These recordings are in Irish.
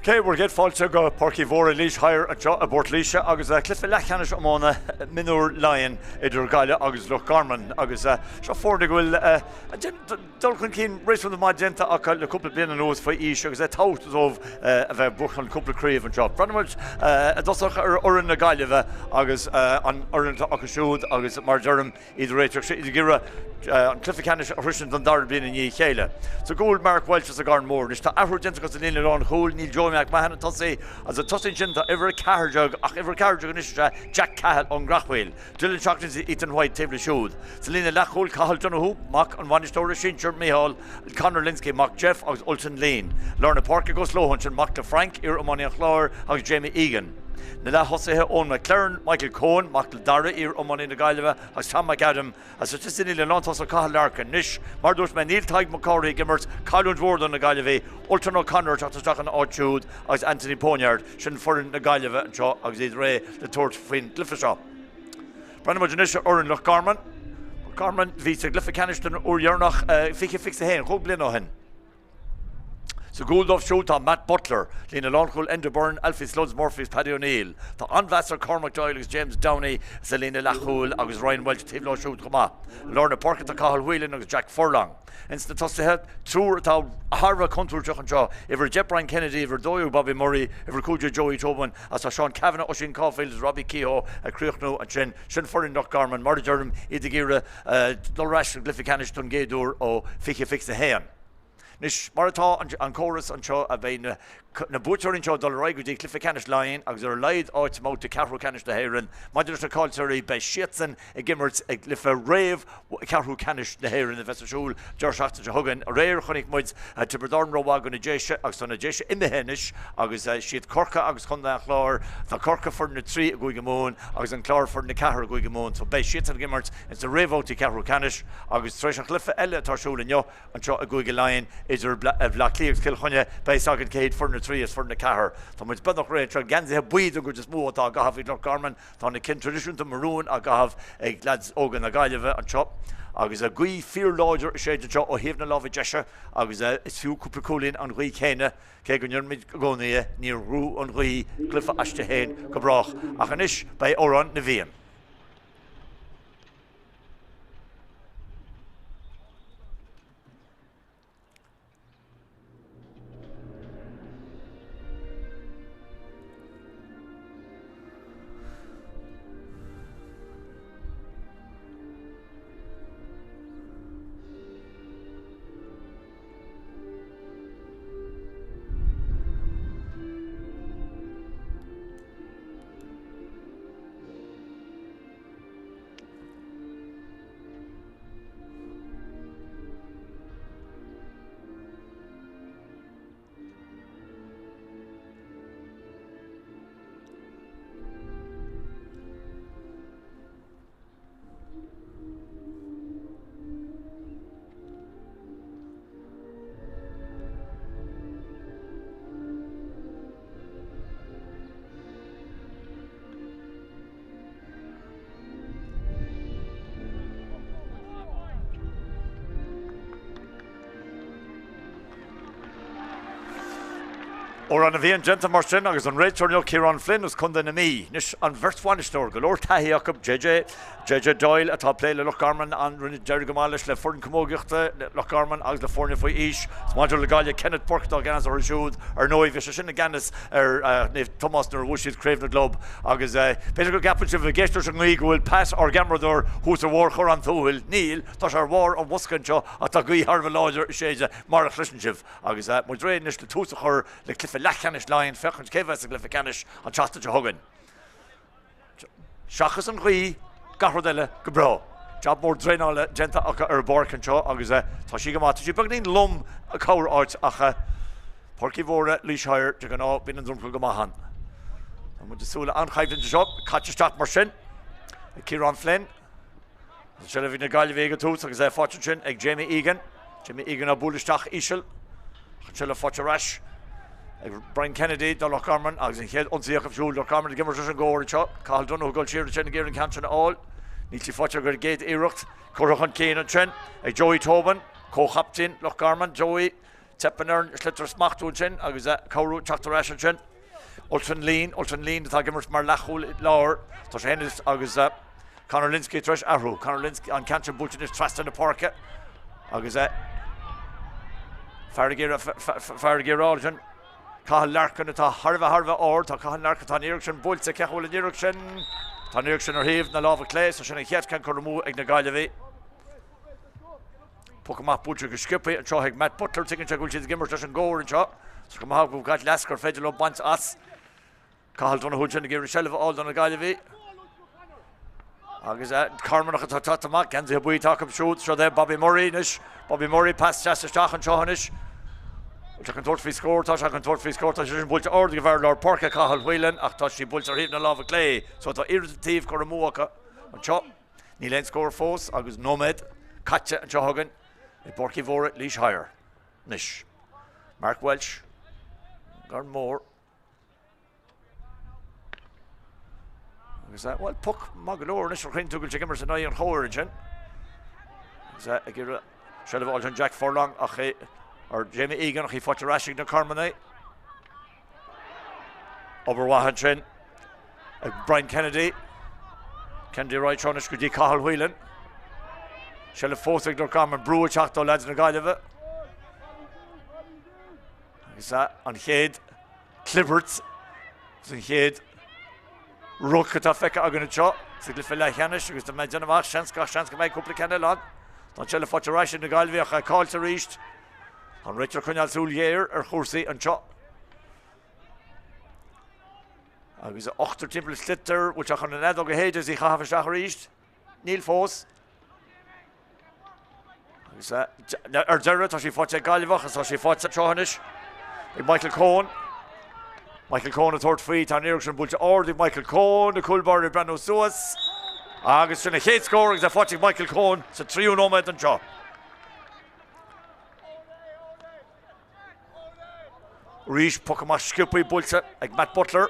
Ok, bhur gcéad fáilte go Páirc Uí Mhórdha Laois Hire anseo i bPort Laoise agus cluiche leathcheannais iomána mionúr Laighean idir Gaillimh agus Loch Garman agus seo foirne go bhfuil dul chun cinn réasúnta maith déanta acu le cúpla bliain anuas faoi aois agus é tábhachtach dóibh a bheith ag buachan cúpla craobh anseo. Breathnaíonn muid i dtosach ar fhoireann na Gaillimhe agus an fhoireann atá acu siúd agus mar a deirim Iad ag réiteach, iad ag iarraidh an cluiche ceannais a shroisint don dara bliain i ndiaidh a chéile. Sa gcúl, Mark Walsh as an gCarn Mór. Anois tá athrú déanta acu sa líne lánchúil, níl Joey McMahon ag tosaí agus ag tosaí ansin tá uimhir 14 ach uimhir 14 anois is ea Jack Cahill ón nGrathmhaoil. Dylan Shockley is Ethan White taobh leis siúd. Sa líne leathchúil, Cathal Donoghue, mac an bhainisteora sinsir, Micheál, Conor Lynskey, mac Jeff agus Ultan Leen. Lár na páirce i gcos leo ansin, mac le Frank, iar-iománaí an Chláir, agus Jamie Egan. Na leath-thosaithe, Eoin McLaren, Michael Coen, mac le Dara, iar-iománaí na Gaillimhe, agus Tom McAdam, agus istigh sa líne lántosach Cathal Larkin. Anois, mar a dúirt mé, níl Tadhg Mac Cárthaigh ag imirt, cailliúint mhór do na Gaillimhigh, Ultan O'Connor ag teacht isteach ina áit siúd agus Anthony Ponyard, sin foireann na Gaillimhe anseo agus iad réidh le tabhairt faoin gcluiche seo. Breathnaíonn muid anois ar fhoireann Loch Garman. Loch Garman, bhí sa gcluiche ceannais den uair dheireanach 2021, chúig bliana ó shin. Sa gcúl dóibh siúd tá Matt Butler, líne lánchúil Enda Byrne, Alfie Sludds Murphy agus Paddy O'Neill. Tá an-mheas ar Cormac Doyle agus James Downey sa líne leathchúil agus Ryan Walsh taobh leo siúd chomh maith. I lár na páirce tá Cathal Whelan agus Jack Furlong. Ins na tosaithe, triúr atá thar a bheith contúirteach anseo, uimhir 10 Brian Kennedy, uimhir 12 Bobby Murray, uimhir 15 Joey Tobin agus tá Seán Cavanagh, Oisín Caulfield agus Robbie Kehoe ag críochnú ansin. Sin foireann Loch Garman, mar a deirim, iad ag iarraidh dul ar ais sa gcluiche ceannais don gcéad uair ó 2021. Anois, mar atá an córas anseo, beidh na buaiteoirí anseo ag dul ar aghaidh go dtí Cluiche Ceannais Laighean agus ar a laghad áit i mbabhta ceathrú ceannais na hÉireann. Maidir leis na caillteoirí, beidh siadsan ag imirt i gcluiche réamh cheathrú ceannais na hÉireann a bheas ar siúl deireadh seachtaine seo chugainn. Aréir chonaic muid Tiobraid Árann rómhaith do na Déise agus tá na Déise imithe anois agus siad Corcaigh agus Contae an Chláir. Tá Corcaigh foireann 3 i gCúige Mumhan agus an Clár foireann 4 i gCúige Mumhan so beidh siadsan ag imirt ins na réamhbhabhtaí ceathrú ceannais agus tar éis an chluiche eile atá ar siúl inniu anseo i gCúige Laighean idir Bleá Cliath agus Cill Chainnigh, beidh a fhios againn cé hiad foireann 3 is foireann 4. Tá muid beagnach réidh anseo. Geansaithe buí den gcuid is mó atá á gcaitheamh ag Loch Garman. Tá na cinn traidisiúnta marún á gcaitheamh ag leaids óga na Gaillimhe anseo. Agus gaoth fíorláidir ag séideadh anseo ó thaobh na láimhe deise agus is fiú cúpla cúilín an ghaoth chéanna, cé go ndeirimid i gcónaí é, níor ghnóthaigh an ghaoth cluiche aisti féin go brách. Ach anois beidh Amhrán na bhFiann. Amhrán na bhFiann déanta mar sin agus an réiteoir inniu Ciarán Flynn as Contae na Mí. Anois an bheirt bhainisteoir, go leor taithí acu, JJ JJ Doyle atá ag plé le Loch Garman, an rinne d'éirigh go maith leis le foireann camógaíochta Loch Garman agus le foirne faoi aois. Is maidir le Gaillimh, Kenneth Burke atá i gceannas orthu siúd. Ar ndóigh, bhí sé sin i gceannas ar Naomh Tomás nuair a bhuaigh siad Craobh na gClub agus b'fhéidir go gceapann sibh ag éisteacht leis an ngaoth go bhfuil Pat, ár gceamaradóir, thuas ar bharr Chorrán Tuathail. Níl, tá sé ar bharr an bhosca anseo ach tá gaoth thar a bheith láidir ag séideadh mar a chloiseann sibh. Agus muid réidh anois le tús a chur le cluiche leathcheannais Laighean, féachaint cé bheas sa gcluiche ceannais an tseachtain seo chugainn. Seachas an ghaoth, gach rud eile go breá. Jab mór draenála déanta acu ar an bpáirc anseo agus tá sí go maith. Tá sí beagainín lom i corr-áit ach Páirc Uí Mhórdha, Laois Hire, de ghnáth bíonn an dromchla go maith ann. Tá muid ag súil le an-choimhlint anseo. Caite isteach mar sin ag Ciarán Flynn. An seilbh ag na Gaillimhigh ag an tús agus é faighte ansin ag Jamie Egan. Jamie Egan á bualadh isteach íseal. An tseilbh faighte ar ais ag Brian Kennedy do Loch Garman agus an chéad ionsaí acu siúd. Loch Garman ag imirt leis an gcóir anseo. Cathal Donoghue ag dul siar ansin ag iarraidh an ceann sin a fháil. Níl sí faighte aige ar an gcéad iarracht. Curtha chun cinn ansin ag Joey Tobin, comhchaptaen Loch Garman. Joey. Teipeann ar an sliotar smachtú ansin agus cabhrú teacht ar ais ansin. Ultan Leen, Ultan Leen atá ag imirt mar leathchúl láir. Tá sé féin agus Conor Lynskey tar éis athrú. Conor Lynskey, an ceann sin buailte anois trasna na páirce agus fear ag iarraidh ansin. Cathal Larkin atá thar a bheith thar a bheith ard. Tá Cathal Larkin, tá an iarracht sin buailte. Cén chaoi a bhfuil an iarracht sin? Tá an iarracht sin ar thaobh na láimhe clé, so sin an chéad cheann curtha amú ag na Gaillimhigh. Poc amach buailte go sciobtha anseo ag Matt Butler. Tuigeann sé go bhfuil siad ag imirt leis an gcóir anseo. So go maith go gcaid leas gur féidir leo baint as. Cathal Donoghue ansin ag iarraidh seilbh a fháil do na Gaillimhigh. Agus Carmanach atá teacht amach, geansaithe buí atá acu siúd. Seo é Bobby Murray anois. Bobby Murray, pas deas isteach anseo anois. Bhfuil sé chun tabhairt faoi scór? Tá sé chun tabhairt faoi scór. Tá sé sin buailte ard ag an bhfear lár páirce, Cathal Whelan, ach tá sí buailte ar thaobh na láimhe clé. So tá iarracht an taobh curtha amú acu anseo. Níl aon scór fós agus nóiméad caite anseo againn i bPáirc Uí Mhórdha, Laois Thoir. Anois, Mark Walsh, Gort Mór. Agus, bhuel, puc maith go leor anois ar chaoin tú go bhfuil sé ag imirt in aghaidh an chóir ansin. Agus ag iarraidh seilbh a fháil an Jack Furlong ach é ar Jamie Egan ach í faighte ar ais ag na Carmanaigh. Obair mhaith ansin ag Brian Kennedy. Kennedy right seo anois go dtí Cathal Whelan. Seilbh fós ag Loch Garman, brú ag teacht ó leaids na Gaillimhe. Agus an chéad clibirt agus an chéad ruc atá feicthe againn anseo sa gcluiche leathcheannais agus tá mé ag déanamh amach seans gach seans go mbeidh cúpla ceann eile ann. Tá an tseilbh faighte ar ais ag na Gaillimhigh ach é caillte arís. Tá an réiteoir ag coinneáil súil ghéar ar chúrsaí anseo. Agus ochtar timpeall an tsliotair, bhfuil sé chun an fheadóg a shéideadh is í a chaitheamh isteach arís? Níl fós. Agus ar deireadh tá sí faighte ag Gaillimh agus tá sí faighte anseo anois ag Michael Coen. Michael Coen ag tabhairt faoi, tá an iarracht sin buailte ard ag Michael Coen, na cúl báire ag breathnú suas. Agus sin a chéad scór agus é faighte ag Michael Coen sa tríú nóiméad anseo. Arís poc amach sciobtha buailte ag Matt Butler.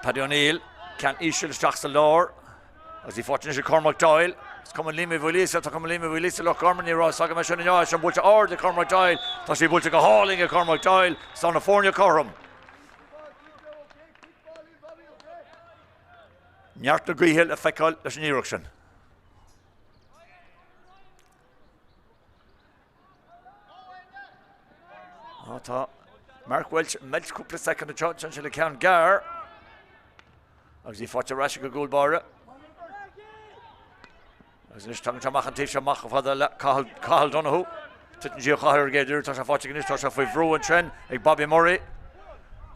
Paddy O'Neill, ceann íseal isteach sa lár. Agus í faighte anois ag Cormac Doyle. Is Cumann Liam Uí Mhaoilíosa, tá Cumann Liam Uí Mhaoilíosa Loch Garman, ní raibh a fhios agam é sin inniu, é sin buailte ard ag Cormac Doyle. Tá sí buailte go hálainn ag Cormac Doyle. Tá na foirne cothrom. Neart na gaoithe le feiceáil leis an iarracht sin. Á tá Mark Walsh ag meilt cúpla soicind anseo, ansin sin le ceann gearr. Agus í faighte ar ais ag an gcúl báire. Agus anois tagann sé amach an taobh seo amach chomh fada le Cathal, Cathal Donoghue. Titeann sí ó Chathal ar an gcéad iarraidh, tá sé faighte anois, tá sé faoi bhrú ansin ag Bobby Murray.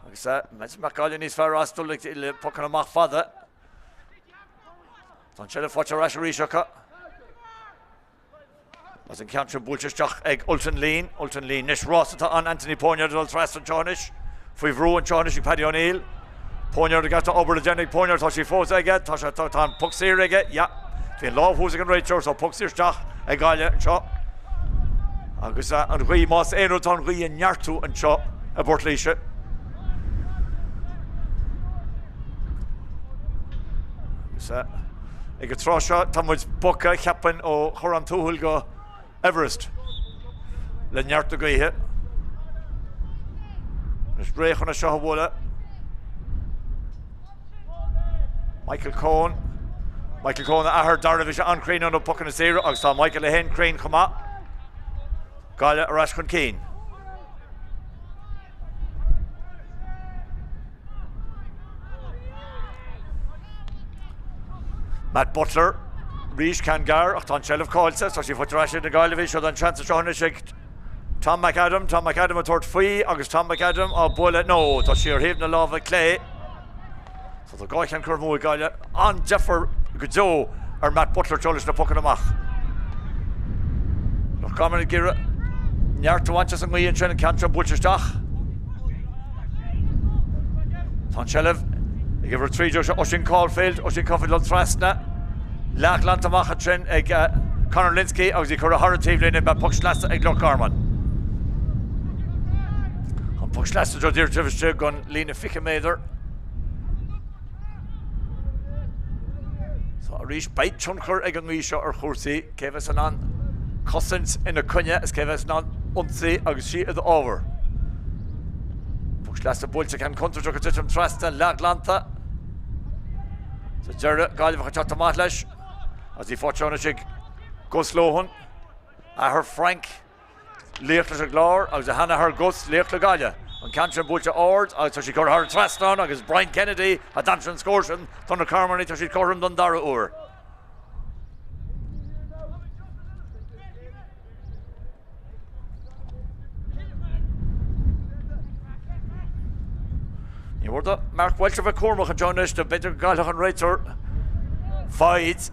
Agus mbeadh Gaillimh níos fearr as dul le pocanna amach fada. Tá an tseilbh faighte ar ais arís acu. Agus an ceann sin buailte isteach ag Ultan Leen. Ultan Leen anois. Rás atá ann. Anthony Póinéir ag dul trasna anseo anois. Faoi bhrú anseo anois ag Paddy O'Neill. Póinéir ag tá obair le déanamh ag Póinéir. Tá sí fós aige. Tá sé tá an puc saor aige. Yeah. Bhí an lámh thuas ag an réiteoir so puc saor isteach ag Gaillimh anseo. Agus an ghaoth más aon rud tá an ghaoth ag neartú anseo i bPort Laoise. Agus ag an tráth seo tá muid bogtha, cheapfainn, ó Chorrán Tuathail go Everest le neart na gaoithe. Anois réidh chun é seo a bhualadh. Michael Coen. Michael Coen a athair, Dara, bhí sé an-chruinn ar na pocanna saora agus tá Michael é féin cruinn chomh maith. Gaillimh ar ais chun cinn. Matt Butler arís ceann gearr ach tá an tseilbh caillte. Tá sí faighte ar ais ag na Gaillimhigh. Seo an seans anseo anois ag Tom McAdam. Tom McAdam ag tabhairt faoi agus Tom McAdam á bualadh. No, tá sí ar thaobh na láimhe clé. So tá dhá cheann curtha amú ag Gaillimh. An-deifir go deo ar Matt Butler anseo leis na pocanna amach. Loch Garman ag iarraidh neart a bhaint as an ngaoth ansin, an ceann seo buailte isteach. Tá an tseilbh ag uimhir 13 seo Oisín Caulfield, Oisín Caulfield dul trasna. Leathghlanta amach ansin ag Conor Lynskey agus í curtha thar an taobhlíne beidh poc sleasa ag Loch Garman. An poc sleasa seo díreach taobh istigh den líne 20 méadar. So arís beidh tionchar ag an ngaoth seo ar chúrsaí, cé bheas in ann. Cosaint ina coinne is cé a bheas in ann ionsaí agus sí i d'fhábhar. Poc sleasa buailte, ceann contúirteach ag titim trasna, leathghlanta. Sa deireadh, Gaillimh ag teacht amach leis agus í faighte anois ag Gus Lohan, athair Frank, laoch leis an gClár, agus a sheanathair Gus, laoch le Gaillimh. An ceann sin buailte ard agus tá sí curtha thar an trasnán agus Brian Kennedy a d'aimsigh an scór sin do na Carmannaigh, tá siad cothrom don dara huair. Ní mór do Mark Walsh a bheith cúramach anseo anois, nó b'fhéidir go gcaillfeadh an réiteoir foighid.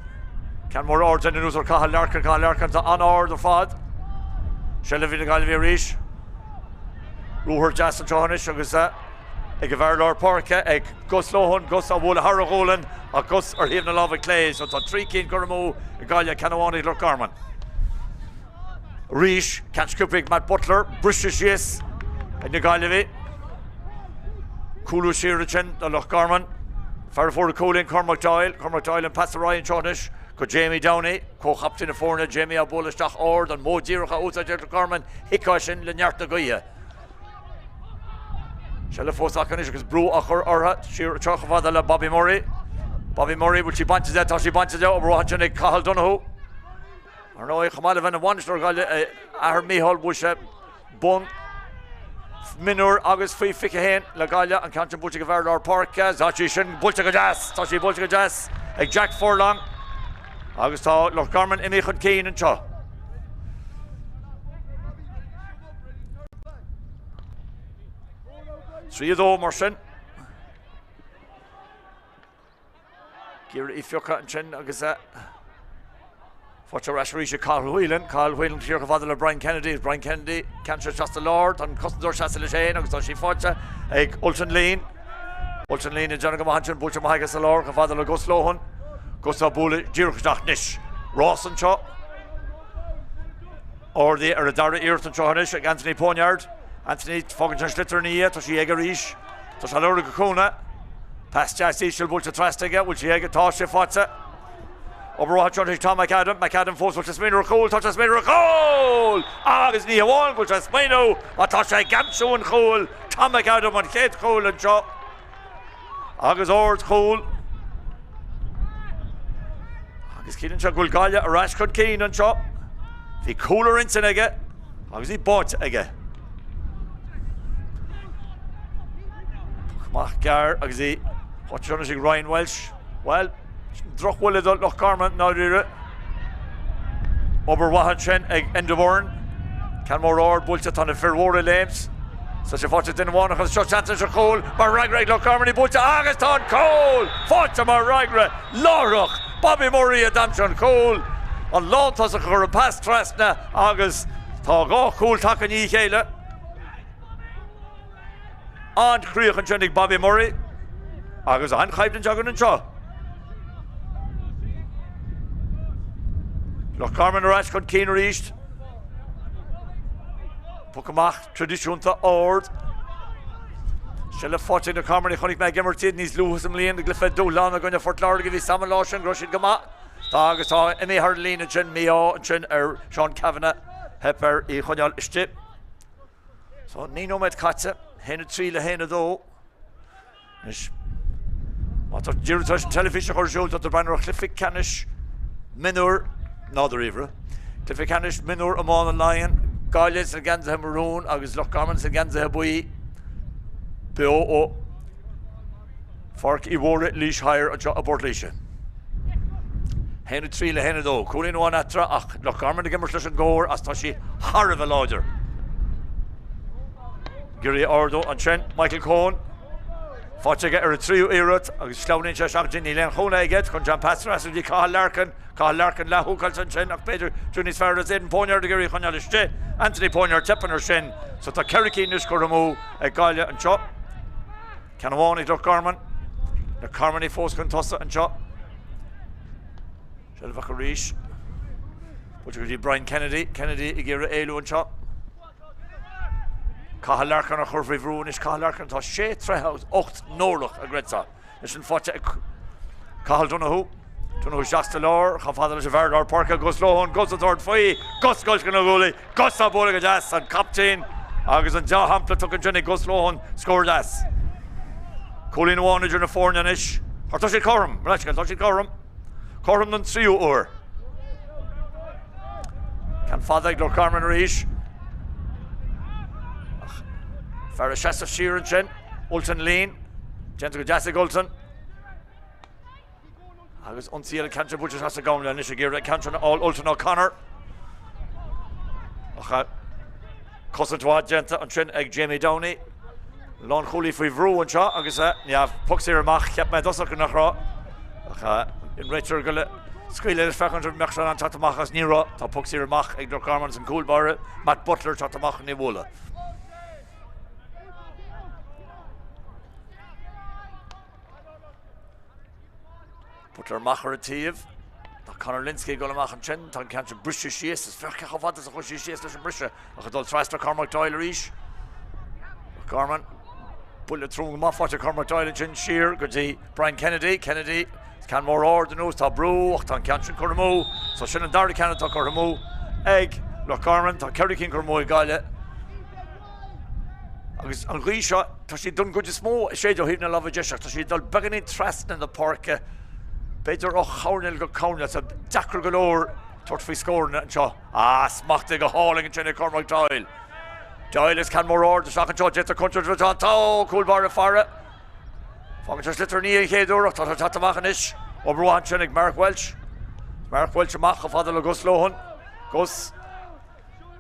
Ceann mór ard sin anuas ar Cathal Larkin, Cathal Larkin atá an-ard ar fad. Seilbh ag na Gaillimhigh arís. Ruathar deas anseo anois agus ag an bhfear lár páirce, ag Gus Lohan, Gus á bhualadh thar a ghualainn ach Gus ar thaobh na láimhe clé. So tá 3 cinn curtha amú ag Gaillimh, ceann amháin ag Loch Garman. Arís, ceann sciobtha ag Matt Butler, briseadh síos ag na Gaillimhigh. Cúlú siar ansin do Loch Garman. Fear a fuair an cúilín, Cormac Doyle. Cormac Doyle an pas ar aghaidh anseo anois go Jamie Downey, comhchaptaen na foirne. Jamie á bualadh isteach ard, an modh díreach a úsáid ag Loch Garman. Thuigfeá sin le neart na gaoithe. Seilbh fós acu anois agus brú á chur orthu. Siar anseo chomh fada le Bobby Murray. Bobby Murray, bhfuil sí bainte de? Tá sí bainte de. Obair mhaith ansin ag Cathal Donoghue. Ar ndóigh, chomh maith le bheith ina bhainisteoir Gaillimh, a athair Mícheál, bhuaigh sé bonn mionúir agus faoi 21 le Gaillimh, an ceann sin buailte ag an bhfear lár páirce. Tá sí sin buailte go deas! Tá sí buailte go deas ag Jack Furlong agus tá Loch Garman imithe chun cinn anseo. 3-2 mar sin. Ag iarraidh í a phiocadh ansin agus faighte ar ais arís ag Cathal Whelan. Cathal Whelan siar chomh fada le Brian Kennedy. Brian Kennedy ceann seo isteach sa lár. Tá an cosantóir seasta leis féin agus tá sí faighte ag Ultan Leen. Ultan Leen ag déanamh go maith ansin, buailte amach aige sa lár chomh fada le Gus Lohan. Gus á bualadh díreach isteach anois. Rás anseo. Ardaithe ar an dara iarracht anseo anois ag Anthony Ponyard. Anthony fágann sé an sliotar ina dhiaidh, tá sí aige arís. Tá sé ag lorg a chúnamh. Pas deas íseal buailte trasna aige. Bhfuil sí aige? Tá sé faighte. Obair mhaith anseo ag Tom McAdam. McAdam fós bhfuil sé ag smaoineamh ar chúl. Tá sé ag smaoineamh ar chúl! Agus ní hamháin go bhfuil sé ag smaoineamh ach tá sé ag aimsiú an chúil. Tom McAdam an chéad chúl anseo. Agus ardchúl. Agus ciallaíonn sé go bhfuil Gaillimh ar ais chun cinn anseo. Bhí cúl ar intinn aige agus í báite aige. Poc amach gearr agus í faighte anois ag Ryan Walsh. Bhuel, drochbhuille do Loch Garman, ndáiríre. Obair mhaith ansin ag Enda Byrne. Ceann mór ard buailte, tá na fir mhóra ag léimt. Tá sé faighte ag duine amháin agus seo seans anois ar chúl mar fhreagra ag Loch Garman í buailte agus tá an cúl faighte mar fhreagra láithreach! Bobby Murray a d'aimsigh an cúl, an lántosach a chuir an pas trasna agus tá dhá chúl tagtha i ndiaidh a chéile. An-chríoch ansin ag Bobby Murray agus an-choimhlint againn anseo. Loch Garman ar ais chun cinn arís. Poc amach traidisiúnta ard. Seilbh faighte ag na Carmannaigh. Chonaic mé ag imirt iad níos luaithe sa mbliain i gcluiche dúshláin i gcoinne Phort Láirge. Bhí sam an lá sin go raibh siad go maith. Tá agus tá imithe thar an líne ansin, mí-ádh ansin ar Seán Cavanagh. Theip air í a choinneáil istigh. So, 9 nóiméad caite, 1-3 le 1-2. Anois, má tá tú díreach tar éis an teilifís a chur ar siúl, tá tú ag breathnú ar chluiche ceannais mionúir, nádúr ríomhaire, cluiche ceannais mionúr iomána Laighean, Gaillimh sna geansaithe marún agus Loch Garman sna geansaithe buí, beo ó Pháirc Uí Mhórdha, Laois Thoir anseo i bPort Laoise. 1-3 le 1-2. Cúilín amháin eatarthu ach Loch Garman ag imirt leis an gcóir as tá sí thar a bheith láidir. Ag iarraidh a ardú ansin, Michael Coen. Faighte aige ar an tríú iarracht agus sleamhnaíonn sé isteach ansin. Níl aon chúnamh aige. Cuireann sé an pas ar ais go dtí Cathal Larkin. Cathal Larkin leath-húcáilte ansin ach b'fhéidir tú níos fearr as Aidan Ponyard ag iarraidh a choinneáil istigh. Anthony Ponyard teipeann ar sin. So tá ceithre cinn anois curtha amú ag Gaillimh anseo. Ceann amháin ag Loch Garman. Na Carmannaigh fós chun tosaigh anseo. Seilbh acu arís. Buailte go dtí Brian Kennedy. Kennedy ag iarraidh éalú anseo. Cathal Larkin á chur faoi bhrú anois. Cathal Larkin atá sé troithe agus 8 n-orlach a gcreidfeá. Leis an faighte ag Cathal Donoghue. Tugadh isteach sa lár, chomh fada leis an bhfear lár páirce, Gus Lohan, Gus ag tabhairt faoi, Gus ag goil chun na gcúlaí, Gus á bualadh go deas, an captaen agus an dea-shampla tugtha ansin ag Gus Lohan, scór deas. Cúilín amháin idir na foirne anois. Tá siad cothrom, mo leithscéal, tá siad cothrom. Cothrom don tríú huair. Ceann fada ag Loch Garman arís. Ach fear ag seasamh siar ansin, Ultan Leen. Déanta go deas ag Ultan. Agus ionsaí eile ceann sin buailte isteach sa gcoirnéal anois ag iarraidh an ceann sin a fháil Ultan O'Connor. Ach cosaint mhaith déanta ansin ag Jamie Downey. Lánchúlaí faoi bhrú anseo agus neamh poc saor amach cheap mé i dtosach go nach raibh. Ach an réiteoir ag goil ag scaoileadh leis féachaint an mbeadh sé in ann teacht amach as ní raibh. Tá poc saor amach ag Loch Garman agus an cúl báire Matt Butler teacht amach chun é a bhualadh. Butler amach ar an taobh. Tá Conor Lynskey ag dul amach ansin. Tá an ceann sin briste síos. Is féach cé chomh fada is a chuaigh sé síos leis an mbriseadh. Ach ag dul trasna Cormac Doyle arís. Garman. Buille trom go maith faighte Cormac Doyle ansin siar go dtí Brian Kennedy. Kennedy ceann mór ard anuas. Tá brú ach tá an ceann sin curtha amú. So sin an dara ceann atá curtha amú ag Loch Garman. Tá ceithre cinn curtha amú ag Gaillimh. Agus an ghaoth seo, tá sí don gcuid is mó ag séideadh ó thaobh na láimhe deise ach tá sí ag dul beagáinín trasna na páirce, b'fhéidir ó choirnéal go coirnéal, so deacair go leor tabhairt faoi scóranna anseo. Ah, smachtaithe go hálainn ansin ag Cormac Doyle. Doyle is ceann mór ard isteach anseo, d'fhéadfadh contúirt a bheith ann. Tá cúl báire ag faire. Fágann sé sliotar an chéad uair ach tá sé ag teacht amach anois. Obair mhaith ansin ag Mark Walsh. Mark Walsh amach chomh fada le Gus Lohan. Gus.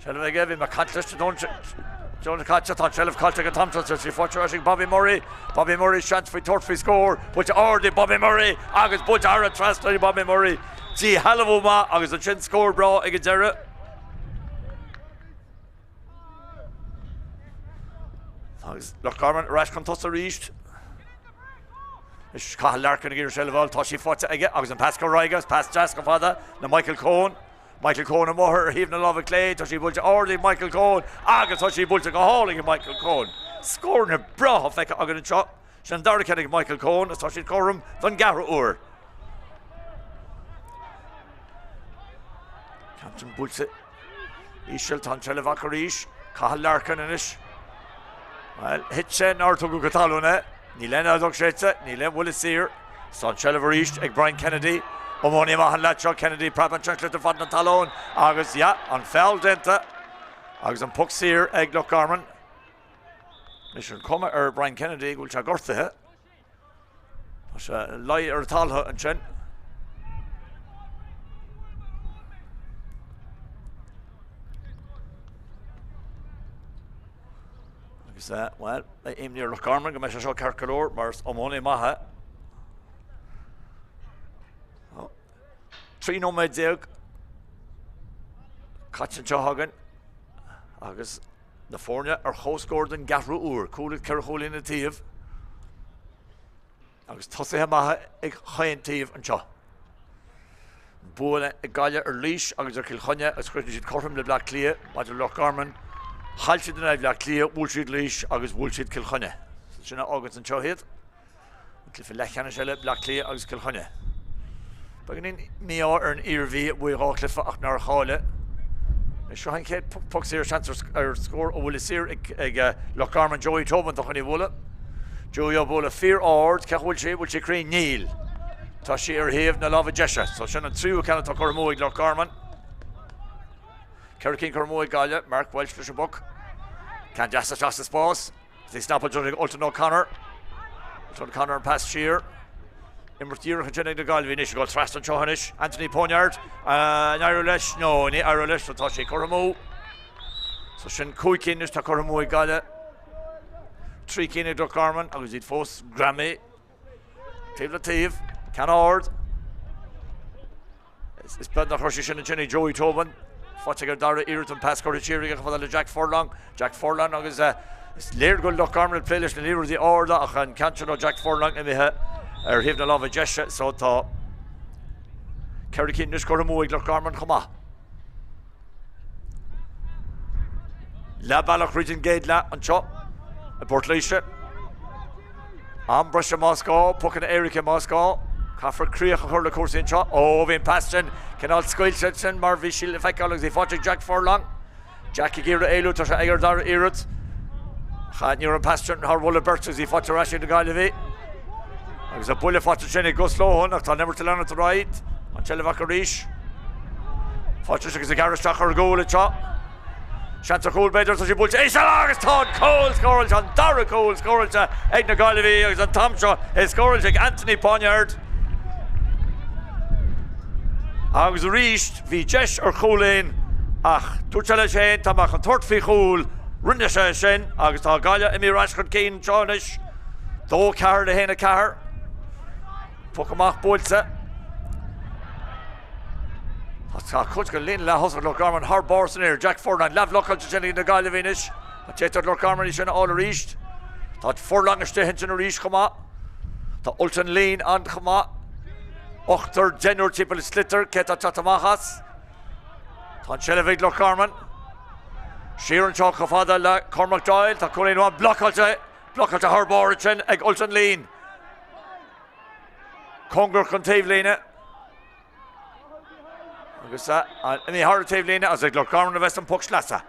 Seilbh aige, bhí mé ag caint leis an tráthnóna caite, tá an tseilbh caillte ag an t-am seo, tá sí faighte ar ais ag Bobby Murray, Bobby Murray seans faoi tabhairt faoi scór, buailte ard ag Bobby Murray agus buailte thar an trasnán ag Bobby Murray, díshealbhú maith agus ansin scór breá ag an deireadh. Agus Loch Garman ar ais chun tosaigh arís. Is Cathal Larkin ag iarraidh seilbh a fháil, tá sí faighte aige agus an pas curtha ar aghaidh agus pas deas chomh fada le Michael Coen. Michael Coen amuigh ar thaobh na láimhe clé, tá sí buailte ard ag Michael Coen agus tá sí buailte go hálainn ag Michael Coen. Scóranna breátha feicthe againn anseo. Sin an dara ceann ag Michael Coen agus tá siad cothrom don gceathrú uair. Ceann sin buailte íseal, tá an tseilbh acu arís. Cathal Larkin anois. Bhuel, thit sé nár tugadh go talún é. Níl aon fheadóg séidte, níl aon bhuille saor. Tá an tseilbh arís ag Brian Kennedy. Iománaí maith an leaid seo, Kennedy, preab ansin sliotar fad na talún agus, yeah, an feall déanta agus an poc saor ag Loch Garman. Anois an cuma ar Brian Kennedy go bhfuil sé gortaithe. Tá sé luí ar an talamh ansin. Agus, bhuel, beidh imní ar Loch Garman go mbeidh sé seo ceart go leor mar is iománaí maith é. 13 nóiméad caite anseo againn agus na foirne ar comhscór den gceathrú uair, cúl agus ceithre chúilín an taobh. Agus tosaithe maithe ag chaon taobh anseo. Bua ag Gaillimh ar Laois agus ar Chill Chainnigh agus chríochnaigh siad cothrom le Bleá Cliath maidir le Loch Garman. Chaill siad in aghaidh Bhleá Cliath, bhuail siad Laois agus bhuail siad Cill Chainnigh. Sin a fháganns anseo iad. An cluiche leathcheannais eile, Bleá Cliath agus Cill Chainnigh. Beagáinín mí-ádh ar an Iarmhí a bhuaigh 2 chluiche ach nár cháiligh. Seo an chéad poc saor, seans ar scór ó bhuille saor ag Loch Garman, Joey Tobin atá chun í a bhualadh. Joey á bualadh fíor ard, cé bhfuil sé, bhfuil sé cruinn? Níl. Tá sí ar thaobh na láimhe deise. So sin an tríú ceann atá curtha amú ag Loch Garman. Ceithre cinn curtha amú ag Gaillimh, Mark Walsh leis an bpoc. Ceann deas isteach sa spás. Is é snapáilte ag Ultan O'Connor. Ultan O'Connor an pas siar. Imirt dhíreach ansin ag na Gaillimhigh anois ag dul trasna anseo anois. Anthony Ponyard. An éireoidh leis? No, ní éireoidh leis, so tá sé curtha amú. So sin cúig cinn anois tá curtha amú ag Gaillimh. Trí cinn ag Loch Garman agus iad fós greamaithe taobh le taobh. Ceann ard. Is beag nach raibh sé sin ansin ag Joey Tobin. Faighte aige ar dara iarracht an pas curtha siar aige chomh fada le Jack Furlong. Jack Furlong agus is léir go bhfuil Loch Garman ag plé leis na liathróidí arda ach an ceann sin ó Jack Furlong imithe ar thaobh na láimhe deise so tá ceithre cinn anois curtha amú ag Loch Garman chomh maith. Leath bealach thríd an gcéad leath anseo i bPort Laoise. Am breise más gá, pocanna éirice más gá. Caithfear críoch a chur le cúrsaí anseo. Ó, bhí an pas sin cineál scaoilte ansin mar bhí sí le feiceáil agus í faighte ag Jack Furlong. Jack ag iarraidh éalú, tá sé ag ar dara iarraidh. Ach ní raibh an pas sin thar bhuille beirte agus í faighte ar ais ag na Gaillimhigh. Agus an buille faighte ansin ag Gus Lohan ach tá an imirt ag leanacht ar aghaidh. An tseilbh acu arís. Faighte agus ag gearradh isteach ar an gcúl anseo. Seans ar chúl b'fhéidir, tá sí buailte íseal agus tá an cúl scóráilte, an dara cúl scóráilte ag na Gaillimhigh agus an t-am seo é scóráilte ag Anthony Poineard. Agus arís bhí deis ar chúilín ach dúirt sé leis féin tá mé chun tabhairt faoi chúl, rinne sé sin agus tá Gaillimh imithe ar ais chun cinn anseo anois, 2 4 le 1 4. Poc amach buailte. Tá cuid den líne leath-thosach Loch Garman thar barr san aer. Jack Furlong leathbhlocáilte ansin ag na Gaillimhigh anois. Tá d'fhéadfadh Loch Garman í sin a fháil arís. Tá Furlong istigh ansin arís chomh maith. Tá Ultan Leen ann chomh maith. Ochtar, deichniúr timpeall an sliotar. Cé atá ag teacht amach as? Tá an tseilbh ag Loch Garman. Siar anseo chomh fada le Cormac Doyle. Tá cúilín amháin blocáilte, blocáilte thar barr ansin ag Ultan Leen. Cóngarach don taobhlíne. Agus imithe thar an taobhlíne agus ag Loch Garman a bheas an poc sleasa.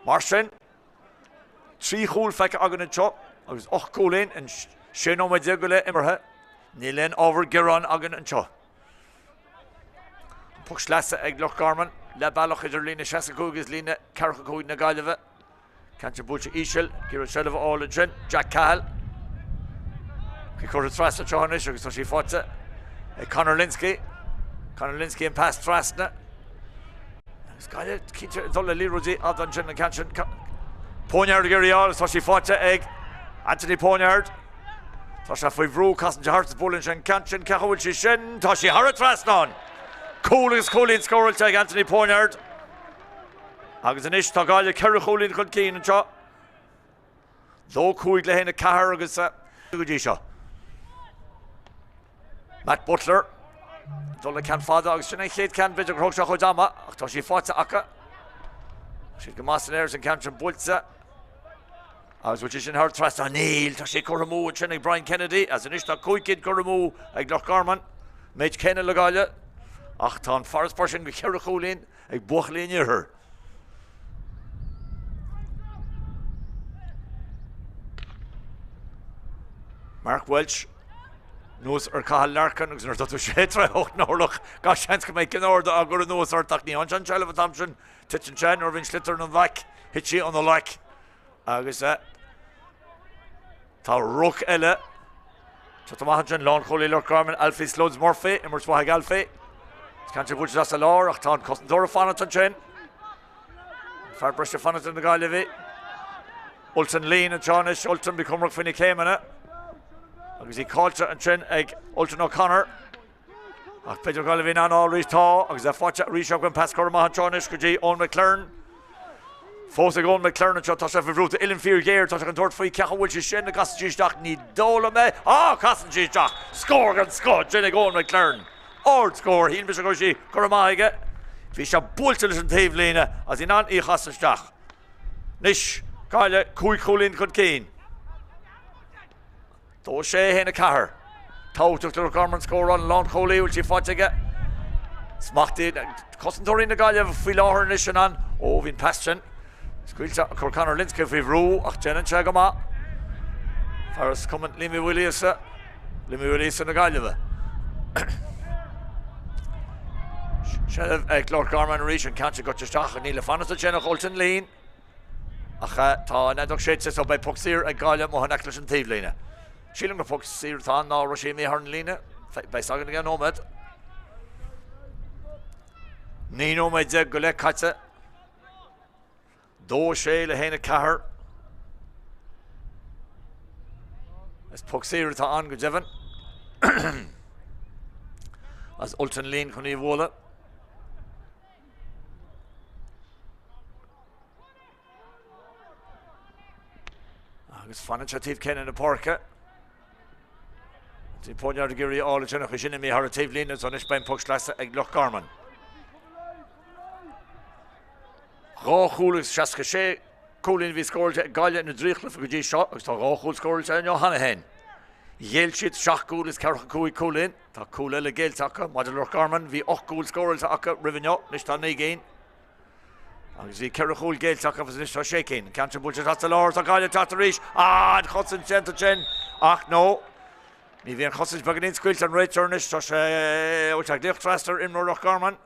Mar sin, 3 chúl feicthe againn anseo agus 8 gcúilín in 16 nóiméad go leith imeartha. Níl aon ábhar gearáin againn anseo. An poc sleasa ag Loch Garman, leath bealach idir líne 65 agus líne 45 na Gaillimhe. Ceann sin buailte íseal, ag iarraidh seilbh a fháil ansin, Jack Cahill. Cic curtha trasna anseo anois agus tá sí faighte ag Conor Lynskey. Conor Lynskey an pas trasna. Agus Gaillimh cinnte ag dul le liathróidí fhada ansin an ceann sin. Poineard ag iarraidh í a fháil agus tá sí faighte ag Anthony Poineard. Tá sé faoi bhrú, casann sé thart is buaileann sé an ceann sin. Cén chaoi a bhfuil sí sin? Tá sí thar an trasnán! Cúl agus cúilín scóráilte ag Anthony Poineard. Agus anois tá Gaillimh 4 chúilín chun cinn anseo. 2 5 le 1 4 agus go dtí seo. Matt Butler dul le ceann fada agus sin an chéad ceann b'fhéidir gur thóg sé a chuid ama ach tá sí faighte acu. Tá siad go maith san aer an ceann sin buailte. Agus bhfuil sí sin thar trasnán? Níl, tá sé curtha amú ansin ag Brian Kennedy agus anois tá 5 cinn curtha amú ag Loch Garman. Méid céanna le Gaillimh ach tá an farasbarr sin go cheithre chúilín ag buachaillí an iarthair. Mark Walsh anuas ar Cathal Larkin agus nuair atá tú sé troigh 8 n-orlach gach seans go mbeidh cinn arda á gcur anuas ort ach ní fhaigheann sé an tseilbh an t-am sin. Titeann sé nuair a bhíonn sliotar ina ghlaic, thit sí óna ghlaic agus Tá ruc eile teacht amach ansin, lánchúlaí Loch Garman, Alfie Slugs Murphy, imirt mhaith ag Alfie. Ceann sin buailte as an lár ach tá an cosantóir ag fanacht ansin. Fear breise ag fanacht ag na Gaillimhigh. Ultan Leen anseo anois, Ultan bí cúramach faoi na céimeanna. Agus í caillte ansin ag Ultan O'Connor. Ach b'fhéidir Gaillimh in ann arís tá agus é faighte arís acu an pas curtha amach anseo anois go dtí Eoin McLaren. Fós ag Eoin McLaren anseo tá sé faoi bhrú tá uillinn fíorghéar tá sé chun tabhairt faoi cén chaoi a bhfuil sí sin an gcasann sí isteach ní dóigh liom é á casann sí isteach scór den scoth sin ag Eoin McLaren ardscór shíl mise go raibh sí curtha amach aige bhí sé buailte leis an taobhlíne agus in ann í a chasadh isteach anois Gaillimh 5 chúilín chun cinn. 2 6 1 4. Tábhachtach do Loch Garman scóráil an lánchúlaí, bhfuil sí faighte aige. Smachtaithe cosantóirí na Gaillimhe faoi láthair anois in ann. Ó, bhí an pas sin scaoilte ag cur Conor Lynskey faoi bhrú ach déanann sé go maith. Fear as Cumann Liam Uí Mhaoilíosa, Liam Uí Mhaoilíosa na Gaillimhe. Seilbh ag Loch Garman arís an ceann sin gaibhte isteach ach níl ag fanacht ansin ach Ultan Leen. Ach tá an fheadóg séidte so beidh poc saor ag Gaillimh amuigh in aice leis an taobhlíne. Sílim gur poc saor atá ann ná raibh sé imithe thar an líne. Beidh fhios againn i gceann nóiméad. 19 nóiméad go leith caite. 2 6 le 1 4. Is poc saor atá ann go deimhin. As Ultan Leen chun í a bhualadh. Agus fanann sé taobh céanna na páirce. Bhí Poineard ag iarraidh í a fháil ansin ach í sin imithe thar an taobhlíne so anois beidh an poc sleasa ag Loch Garman. 2 chúl agus 66 cúilín a bhí scóráilte ag Gaillimh ina dtrí chluiche go dtí seo agus tá 2 chúl scóráilte inniu cheana féin. Ghéill siad 7 gcúl is 45 cúilín. Tá cúl eile géillte acu. Maidir le Loch Garman, bhí 8 gcúl scóráilte acu roimh inniu, anois tá 9 gcinn. Agus bhí 4 chúl géillte acu agus anois tá 6 cinn. An ceann sin buailte isteach sa lár, tá Gaillimh ag teacht arís. Ah, an chosaint déanta ansin! Ach no, ní bhí an chosaint beagáinín scaoilte an réiteoir anois, tá sé, bhfuil sé ag glaoch trasna ar imreoir Loch Garman.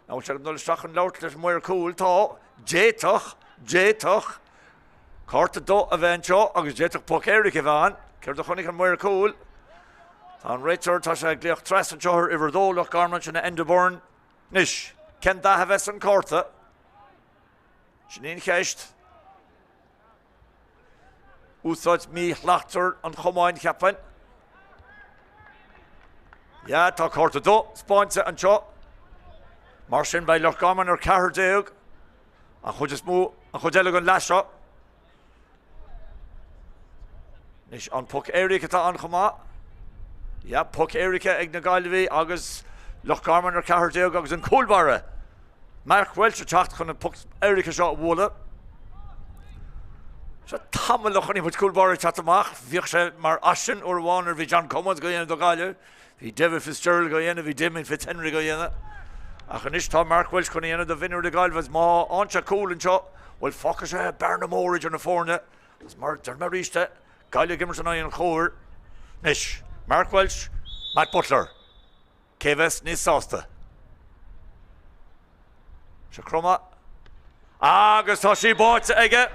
An bhfuil sé ag dul isteach chun labhairt leis an maor cúil? Tá. D'fhéadfadh. D'fhéadfadh. Cárta dubh a bheith anseo agus d'fhéadfadh poc éirice a bheith ann. Céard a chonaic an maor cúil? Tá an réiteoir, tá sé ag glaoch trasna anseo ar uimhir a dó, Loch Garman, sin é Enda Byrne. Anois, cén dath a bheas an cárta? Sin í an cheist. Úsáid mhíshlachtmhar an chamáin, cheapfainn. Yeah, tá cárta dubh spáinte anseo. Mar sin beidh Loch Garman ar 14, an chuid is mó, an chuid eile den leath seo. Anois an poc éirice atá ann chomh maith. Yeah, poc éirice ag na Gaillimhigh agus Loch Garman ar 14 agus an cúl báire Mark Walsh ag teacht chun an poc éirice seo a bhualadh. Seo tamall ó chonaic muid cúl báire ag teacht amach. Bhíodh sé mar fhaisean uair amháin nuair a bhí John Commins á dhéanamh do Ghaillimh. Bhí David Fitzgerald á dhéanamh, bhí Damien Fitzhenry á dhéanamh. Ach anois tá Mark Walsh chun a dhéanamh do mhionúir na Gaillimhe agus má fhaigheann sé cúl anseo, bhuel fágfaidh sé bearna mór idir na foirne. Agus mar a deir mé arís é, Gaillimh ag imirt in aghaidh an chóir. Anois, Mark Walsh, Matt Butler. Cé a bheas níos sásta? Seo cromadh. Agus tá sí báite aige!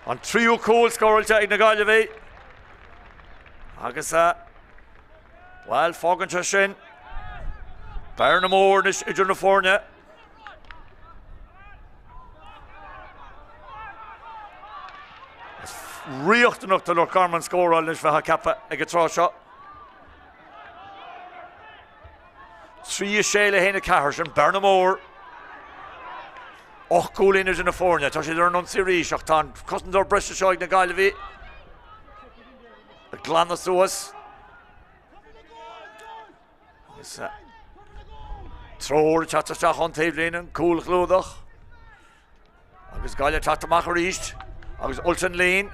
An tríú cúl scóráilte ag na Gaillimhigh. Agus, bhuel, fágann sé sin bearna mór anois idir na foirne. Is riachtanach do Loch Garman scóráil anois bheifeá ag ceapadh ag an tráth seo. 3, 6 le 1, 4, sin bearna mór. 8 gcúilín idir na foirne. Tá siad ar an ionsaí arís ach tá an cosantóir breise seo ag na Gaillimhigh ag glanadh suas. Agus treoir ag teacht isteach ón taobhlíne, an cúlchlúdach. Agus Gaillimh ag teacht amach arís agus Ultan Leen.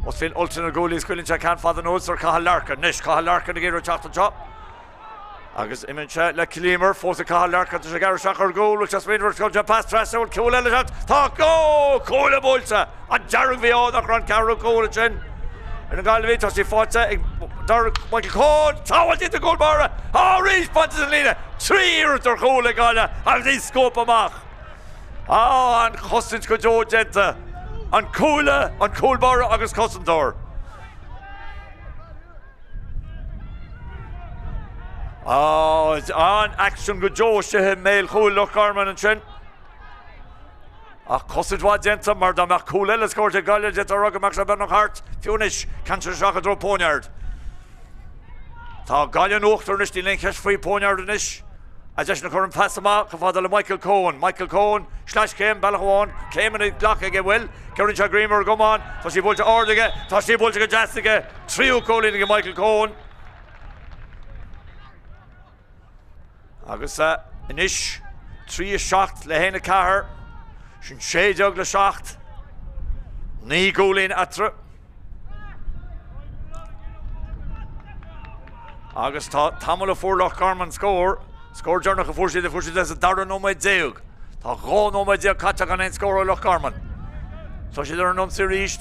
Osclaíonn Ultan a ghuaillí, scaoileann sé ceann fada anuas ar Cathal Larkin. Anois Cathal Larkin ag iarraidh teacht anseo. Agus imíonn sé le Killimer, fós ag Cathal Larkin, tá sé ag gearradh isteach ar gcúl, bhfuil sé smaoineamh ar scoil sé pas trasna, bhfuil cúl eile teacht? Tá! Ó! Cúl buailte! An dearg-mhí-ádh nach raibh an ceathrú cúl ansin ar na Gaillimhigh. Tá sí faighte ag Michael Coen. Sábháilte ag an gcúl báire. Á arís bainte den líne. 3 iarracht ar chúl ag Gaillimh agus í scuabtha amach. Á, an chosaint go deo déanta. An cuaille, an cúl báire agus cosantóir. Á, an-aicsean go deo istigh i mbéal chúil Loch Garman ansin. Ach cosaint mhaith déanta mar dá mbeadh cúl eile scóráilte ag Gaillimh d'fhéadfá a rá go mbeadh sé beagnach thart fiú anois. Ceann seo isteach i dtreo Poineard. Tá Gaillimh in uachtar anois, níl aon cheist faoi. Poineard anois agus eisean ag cur an pas amach chomh fada le Michael Coen. Michael Coen, sleaschéim, bealach amháin, céimeanna glactha aige, bhuel, cuireann sé greim ar an gcamán, tá sí buailte ard aige, tá sí buailte go deas aige, tríú cúilín ag Michael Coen. Agus anois 3 7 le 1 4, sin 16 le 7, 9 gcúilín eatarthu. Agus tá tamall ó fuair Loch Garman scór, scór deireanach a fuair siad, a fuair siad é sa dara nóiméad déag. Tá 12 nóiméad caite gan aon scór ó Loch Garman. Tá siad ar an ionsaí arís.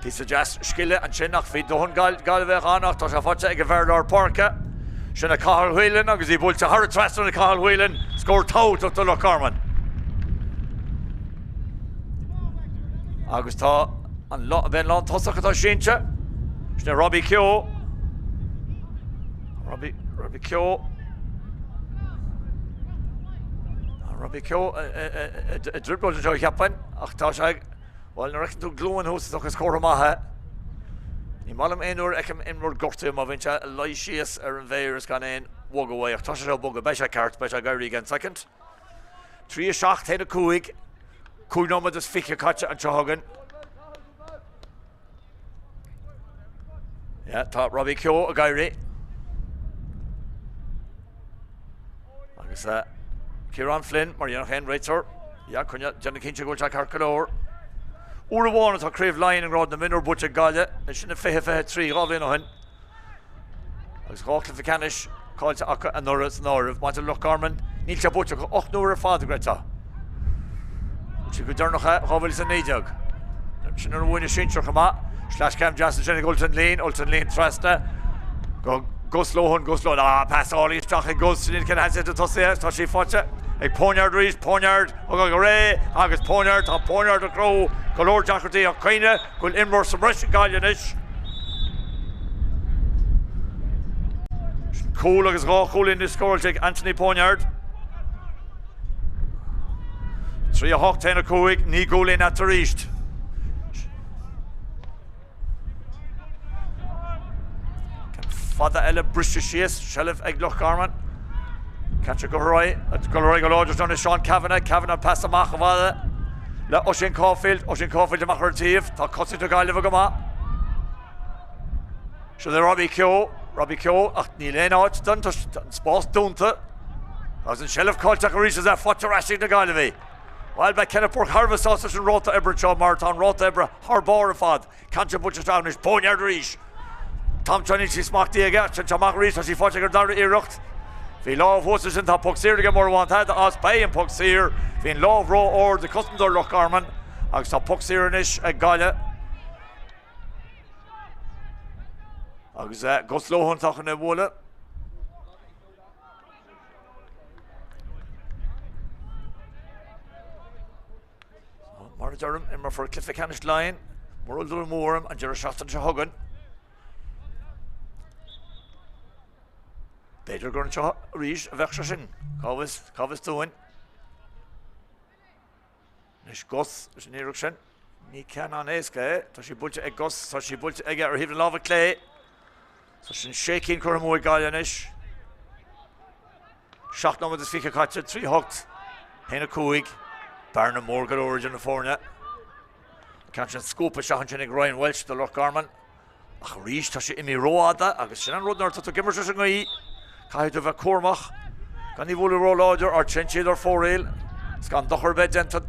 Píosa deas scile ansin ach bhí dóthain Gaillimheach ann ach tá sé faighte ag an bhfear lár páirce. Sin é Cathal Whelan agus í buailte thar an trasnán ag Cathal Whelan, scór tábhachtach do Loch Garman. Agus tá an b'é an lántosach atá sínte. Sin é Robbie Keogh. Robbie, Robbie Keogh. Robbie Keogh i dtrioblóid anseo cheapfainn ach tá sé ag Bhuel, nuair a fheiceann tú glúin thuas, is dócha is comhartha maith é. Ní maith liom aon uair a fheicim imreoir gortaithe má bhíonn sé ag luí síos ar an bhféar is gan aon bhogadh uaidh. Ach tá sé seo ag bogadh, beidh sé ceart, beidh sé ag éirí i gceann soicind. 3 7 1 5, 5 nóiméad is 20 caite anseo againn. Yeah, tá Robbie Keogh ag éirí. Agus uh, Ciarán Flynn mar dhéanfadh aon réiteoir. Yeah, coinne, déanamh cinnte go bhfuil sé ceart go leor. Uair amháin atá Craobh Laighean i ngrád na mionúr buaite ag Gaillimh, sin i 2023, 2 bhliain ó shin. Agus 2 chluiche ceannais caillte acu anuraidh san áireamh. Maidir le Loch Garman, níl sé buaite acu 8 n-uair ar fad, a chreidfeá. Bhuaigh siad go deireanach é 2019. Sin nuair a bhuaigh na sinsir chomh maith. Sleascheann deas ansin ag Ultan Leen, Ultan Leen trasna go Gus Lohan, Gus Lohan, ah, pas álainn isteach ag Gus, Sinéad Kenny Hassett ag tosaithe, tá sí faighte ag Poniard arís, Poniard ag dul go réidh agus Poniard, tá Poniard ag cruthú go leor deacrachtaí ach cuimhnigh go bhfuil imreoir sa mbreis ag Gaillimh anois. Sin cúl agus 2 chúilín anois scóráilte ag Anthony Poniard. 3 8 1 5, 9 gcúilín eatarthu arís. Ceann fada eile briste síos, seilbh ag Loch Garman. Ceann go ar aghaidh, go ar aghaidh go láidir don Seán Cavanagh, Cavanagh pas amach chomh fada le Oisín Caulfield, Oisín Caulfield amach ar an taobh, tá cosaint na Gaillimhe go maith. Seo le Robbie Keogh, Robbie Keogh ach níl aon áit don spás dúnta agus an seilbh caillte acu arís is é faighte ar ais ag na Gaillimhigh. Bhuel, beidh Kenneth Burke thar a bheith sásta leis an ráta oibre anseo mar tá an ráta oibre thar barr ar fad. Ceann sin buailte isteach anois, Poniard arís. An t-am seo níl sí smachtaithe aige, sin seo amach arís, tá sí faighte aige ar an dara iarracht. Bhí lámh thuas ansin, tá poc saor aige mura bhfaigheann tada as, beidh an poc saor. Bhí an lámh ró-ard ag cosantóir Loch Garman agus tá poc saor anois ag Gaillimh. Agus Gus Lohan atá chun é a bhualadh. Mar a deirim, imreofar cluiche ceannais Laighean, mura bhfuil dul amú orm, an deireadh seachtaine seo chugainn. B'fhéidir gur anseo arís a bheadh sé sin. Cá bhfios, cá bhfios dúinn. Anois Gus leis an iarracht sin. Ní ceann an-éasca é. Tá sí buailte ag Gus, tá sí buailte aige ar thaobh na láimhe clé. So sin sé cinn curtha amú ag Gaillimh anois. 7 nóiméad is 20 caite, 3 8, 1 5. Bearna mór go leor idir na foirne. Ceann sin scuabtha isteach ansin ag Ryan Walsh do Loch Garman. Ach arís, tá sé imithe rófhada agus sin an rud nuair atá tú ag imirt leis an ngaoth, caithfidh tú a bheith cúramach gan í bhualadh róláidir or téann siad ar fóraoil is gan dochar ar bith déanta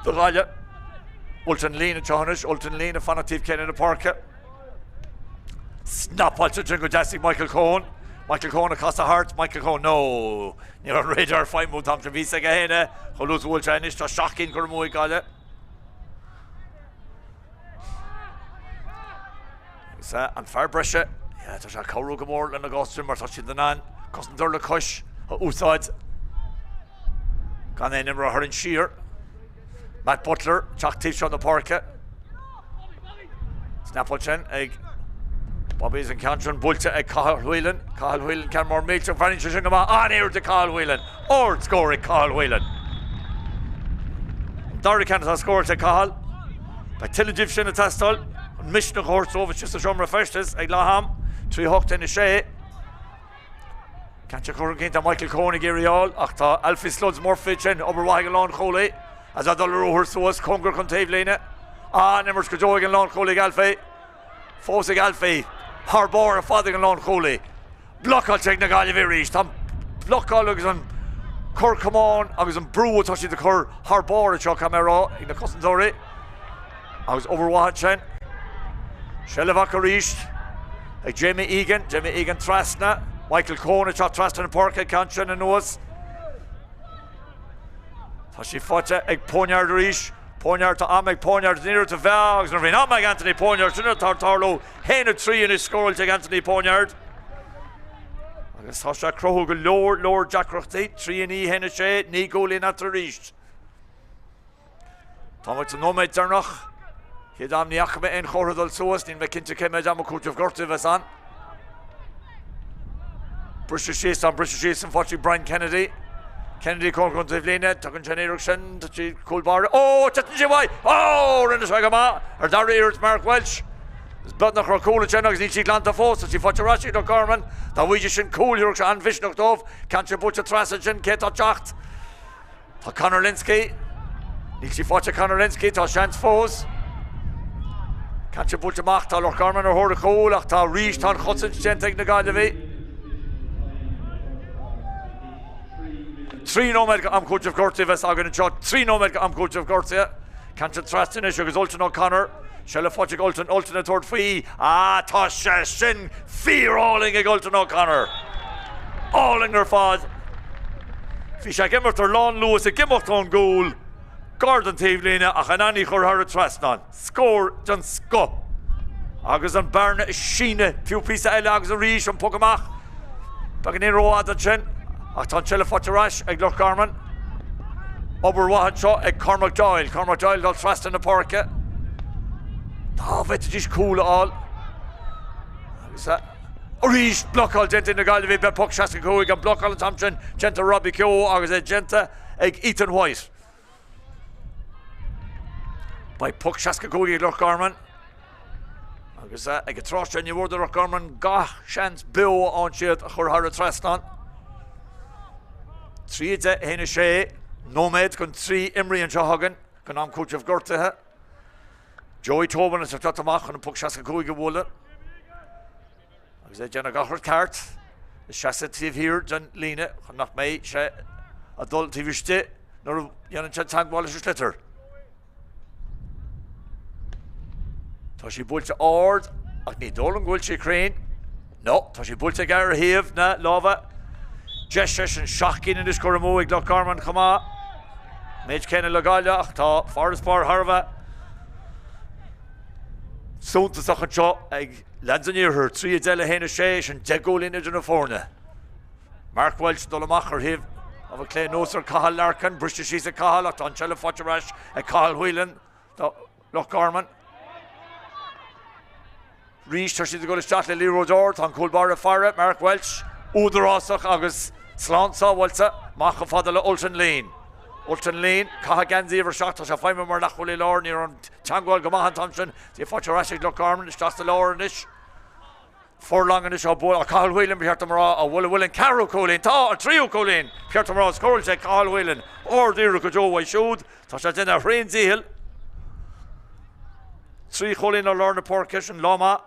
do Ghaillimh. Ultan Leen anseo anois, Ultan Leen ag fanacht taobh céanna na páirce. Snapáilte ansin go deas ag Michael Coen. Michael Coen ag casadh thart, Michael Coen, no! Ní raibh an radar ag feidhmiú an t-am sin, bhí a fhios aige féin é, chomh luath is a bhuail sé anois, tá 7 gcinn curtha amú ag Gaillimh. Agus an fear breise, tá sé ag cabhrú go mór lena gcás sin mar tá siad in ann cosantóir le cois a úsáid gan aon imreoir a tharraingt siar. Matt Butler, teacht taobh seo na páirce. Snapáil sin ag Bobby is an ceann sin buailte ag Cathal Whelan. Cathal Whelan ceann mór millteach, bhreathnaíonn sé sin go maith. An-iarracht ag Cathal Whelan. Ard-scór ag Cathal Whelan. An dara ceann atá scóráilte ag Cathal. Beidh tuilleadh díobh sin ag teastáil chun misneach a thabhairt dóibh istigh sa seomra feistis ag leath am, 3 8 1 6. Ceann sin curtha chun cinn tá Michael Coen ag iarraidh a fháil ach tá Alfie Sludds Murphy ansin, obair mhaith ag an lánchúlaí as é dul ar ruathar suas cóngarach don taobhlíne. An-imirt go deo ag an lánchúlaí ag Alfie. Fós ag Alfie. Thar barr ar fad ag an lánchúlaí. Blocáilte ag na Gaillimhigh arís. Tá an blocáil agus an cur camáin agus an brú atá siad a chur thar barr anseo, caithfidh mé a rá, ag na cosantóirí. Agus obair mhaith ansin. Seilbh acu arís ag Jamie Egan. Jamie Egan trasna. Michael Coen ag teacht trasna na páirce, ceann sin anuas. Tá sí faighte ag Poniard arís. Poniard, tá am ag Poniard an iarracht a mheá agus nuair a bhíonn am ag Anthony Poniard, sin atá ag tarlú. 1, 3 anois scóráilte ag Anthony Poniard. Agus tá sé ag cruthú go leor, leor deacrachtaí. 3, 9, 1, 6, 9 gcúilín eatarthu arís. Tá muid sa nóiméad deireanach. Chéad am ní fhaca mé aon chomhartha dul suas, níl mé cinnte cé mhéad ama cúitimh gortaithe a bheas ann. Briseadh síos, tá an briseadh síos an faighte ag Brian Kennedy. Kennedy cóngarach don taobhlíne, tugann sé an iarracht sin, tá sí cúl báire, ó, titeann sí uaidh! Ó, rinne sé go maith ar dara iarracht Mark Walsh. Is beagnach raibh cúl ansin agus níl sí glanta fós, tá sí faighte ar ais ag Loch Garman. Dá bhfaighidís sin cúl, thabharfadh sé an-mhisneach dóibh. Ceann sin buailte trasna ansin, cé atá ag teacht? Tá Conor Lynskey. Níl sí faighte ag Conor Lynskey, tá seans fós. Ceann sin buailte amach, tá Loch Garman ar thóir an chúil ach tá arís tá an chosaint déanta ag na Gaillimhigh. 3 nóiméad go am cúitimh gortaithe a bheas againn anseo, 3 nóiméad go am cúitimh gortaithe. Ceann sin trasna anois agus Ultan O'Connor. Seilbh faighte ag Ultan, Ultan ag tabhairt faoi. Ah, tá sé sin fíor-álainn ag Ultan O'Connor. Álainn ar fad. Bhí sé ag imirt ar lánluas ag imeacht ón gcúl, gar don taobhlíne ach in ann í chur thar an trasnán. Scór den scoth! Agus an bearna ag síneadh fiú píosa eile agus arís an poc amach. Beagáinín rófhada ansin ach tá an tseilbh faighte ar ais ag Loch Garman. Obair mhaith anseo ag Cormac Doyle. Cormac Doyle ag dul trasna na páirce. Dá bhféadfaidís cúl a fháil. Agus arís blocáil déanta ag na Gaillimhigh. Beidh poc 65 an blocáil an t-am sin déanta Robbie Keogh agus é déanta ag Ethan White. Beidh poc 65 ag Loch Garman agus ag an tráth seo ní mór do Loch Garman gach seans beo a fhaigheann siad a chur thar an trasnán. 3, 10, 1, 6, nóiméad chun 3 imrithe anseo againn go am cúitimh gortuithe. Joey Tobin ag teacht amach chun an poc 65 a bhualadh. Agus é ag déanamh gach rud ceart, ag seasamh taobh thiar den líne chun nach mbeidh sé ag dul taobh istigh nuair a dhéanann sé teagmháil leis an sliotar. Tá sí buailte ard ach ní dóigh liom go bhfuil sí cruinn. No, tá sí buailte aige ar thaobh na láimhe deise sin 7 gcinn anois curtha amú ag Loch Garman chomh maith. Méid céanna le Gaillimh ach tá farasbarr thar a bheith suntasach anseo ag Leaids an Iarthair, 3, 10 le 1, 6, sin 10 gcúilín idir na foirne. Mark Walsh ag dul amach ar thaobh láimhe clé anuas ar Cathal Larkin, briste síos ag Cathal ach tá an tseilbh faighte ar ais ag Cathal Whelan do Loch Garman. Arís tá siad ag dul isteach le liathróid ard, tá an cúl báire ag faire, Mark Walsh údarásach agus slán sábháilte, amach chomh fada le Ultan Leen. Ultan Leen, caitheadh geansaí uimhir 7, tá sé ag feidhmiú mar leathchúlaí láir, ní raibh an teagmháil go maith an t-am sin. Í faighte ar ais ag Loch Garman isteach sa lár anois. Furlong anois á bualadh, Cathal Whelan ba cheart dom a rá, á bhualadh. Bhfuil an ceathrú cúilín? Tá! An tríú cúilín! Ba cheart dom a rá, scóráilte ag Cathal Whelan. Ard-iarracht go deo uaidh siúd. Tá sé ag déanamh a thréan díchill. Trí chúilín ó lár na páirce, sin lá maith.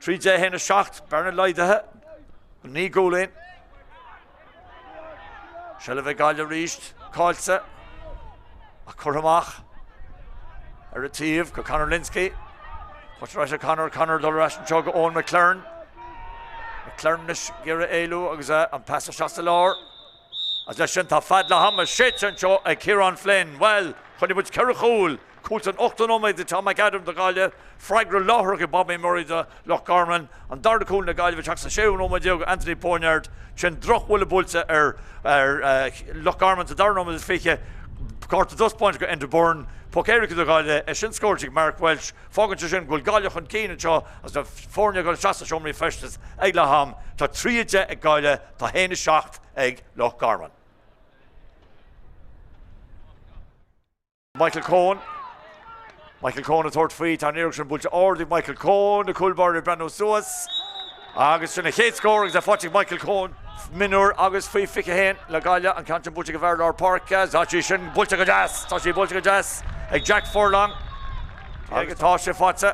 3 10 1 7, bearna laghdaithe go 9 gcúilín. Seilbh ag Gaillimh arís, caillte ach curtha amach ar an taobh go Conor Lynskey. Faighte ar ais ag Conor, Conor dul ar ais anseo go Eoin McLaren. McLaren anois ag iarraidh éalú agus an pas isteach sa lár. Agus leis sin tá fead leath ama séidte anseo ag Ciarán Flynn. Bhuel, chonaic muid ceithre chúl. Cúl san ochtú nóiméad ag Tom McAdam do Ghaillimh, freagra láithreach ag Bobby Murray do Loch Garman, an darna cúl na Gaillimhe ag teacht sa séú nóiméad déag ó Anthony Poinéard, sin drochbhuille buailte ar Loch Garman sa dara nóiméad is 20, cárta dubh spáinte go Enda Byrne, poc éirice do Ghaillimh, é sin scóráilte ag Mark Walsh. Fágann sé sin go bhfuil Gaillimh chun cinn anseo agus na foirne ag dul isteach sna seomraí feistis ag leath am. Tá 3, 10 ag Gaillimh, tá 1, 7 ag Loch Garman. Michael Coen. Michael Coen ag tabhairt faoi. Tá an iarracht sin buailte ard ag Michael Coen. Na cúl báirí ag breathnú suas. Agus sin a chéad scór agus é faighte ag Michael Coen. Mionúr agus faoi 21 le Gaillimh. An ceann sin buailte ag an bhfear lár páirce. Tá sí sin buailte go deas. Tá sí buailte go deas ag Jack Furlong. Agus tá sé faighte.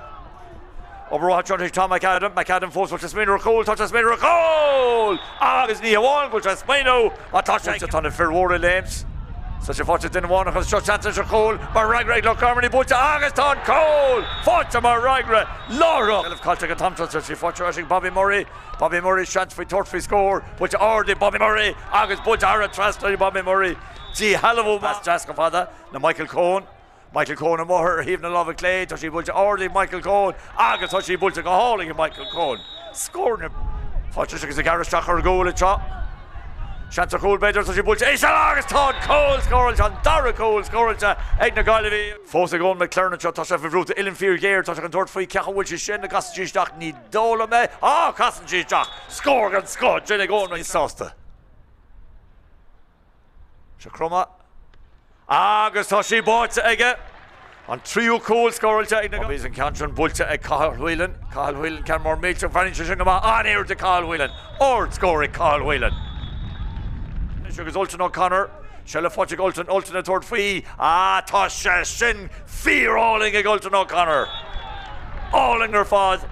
Obair mhaith anseo ag Tom McAdam. McAdam fós bhfuil sé ag smaoineamh ar chúl, tá sé ag smaoineamh ar chúl! Agus ní hamháin go bhfuil sé ag smaoineamh, ach tá sé ag. Tá na fir mhóra ag léimt. Tá sé faighte ag duine amháin agus seo seans anois ar chúl mar fhreagra ag Loch Garman í buailte agus tá an cúl faighte mar fhreagra láithreach! Seilbh caillte ag an t-am seo, tá sí faighte ar ais ag Bobby Murray. Bobby Murray seans faoi tabhairt faoi scór, buailte ard ag Bobby Murray agus buailte thar an trasnán ag Bobby Murray. Díshealbhú maith. Pas deas chomh fada le Michael Coen. Michael Coen amuigh ar thaobh na láimhe clé, tá sí buailte ard ag Michael Coen agus tá sí buailte go hálainn ag Michael Coen. Scór na. Faighte agus ag gearradh isteach ar an gcúl anseo. Seans ar chúl b'fhéidir, tá sí buailte íseal agus tá an cúl scóráilte, an dara cúl scóráilte ag na Gaillimhigh. Fós ag Eoin McLaren anseo, tá sé faoi bhrú, tá uillinn fíorghéar, tá sé chun tabhairt faoi, cé acu an bhfuil sí sin, an gcasann sí isteach, ní dóigh liom é, á, casann sí isteach! Scór den scoth ansin ag Eoin McLaren. Sásta. Seo cromadh agus tá sí báite aige. An tríú cúl scóráilte ag na. Agus an ceann sin buailte ag Cathal Whelan. Cathal Whelan, ceann mór millteach, breathnaíonn sé sin go maith. An-iarracht ag Cathal Whelan. Ard-scór ag Cathal Whelan. Anois agus Ultan O'Connor. Seilbh faighte ag Ultan. Ultan ag tabhairt faoi. Ah, tá sé sin fíor-álainn ag Ultan O'Connor. Álainn ar fad.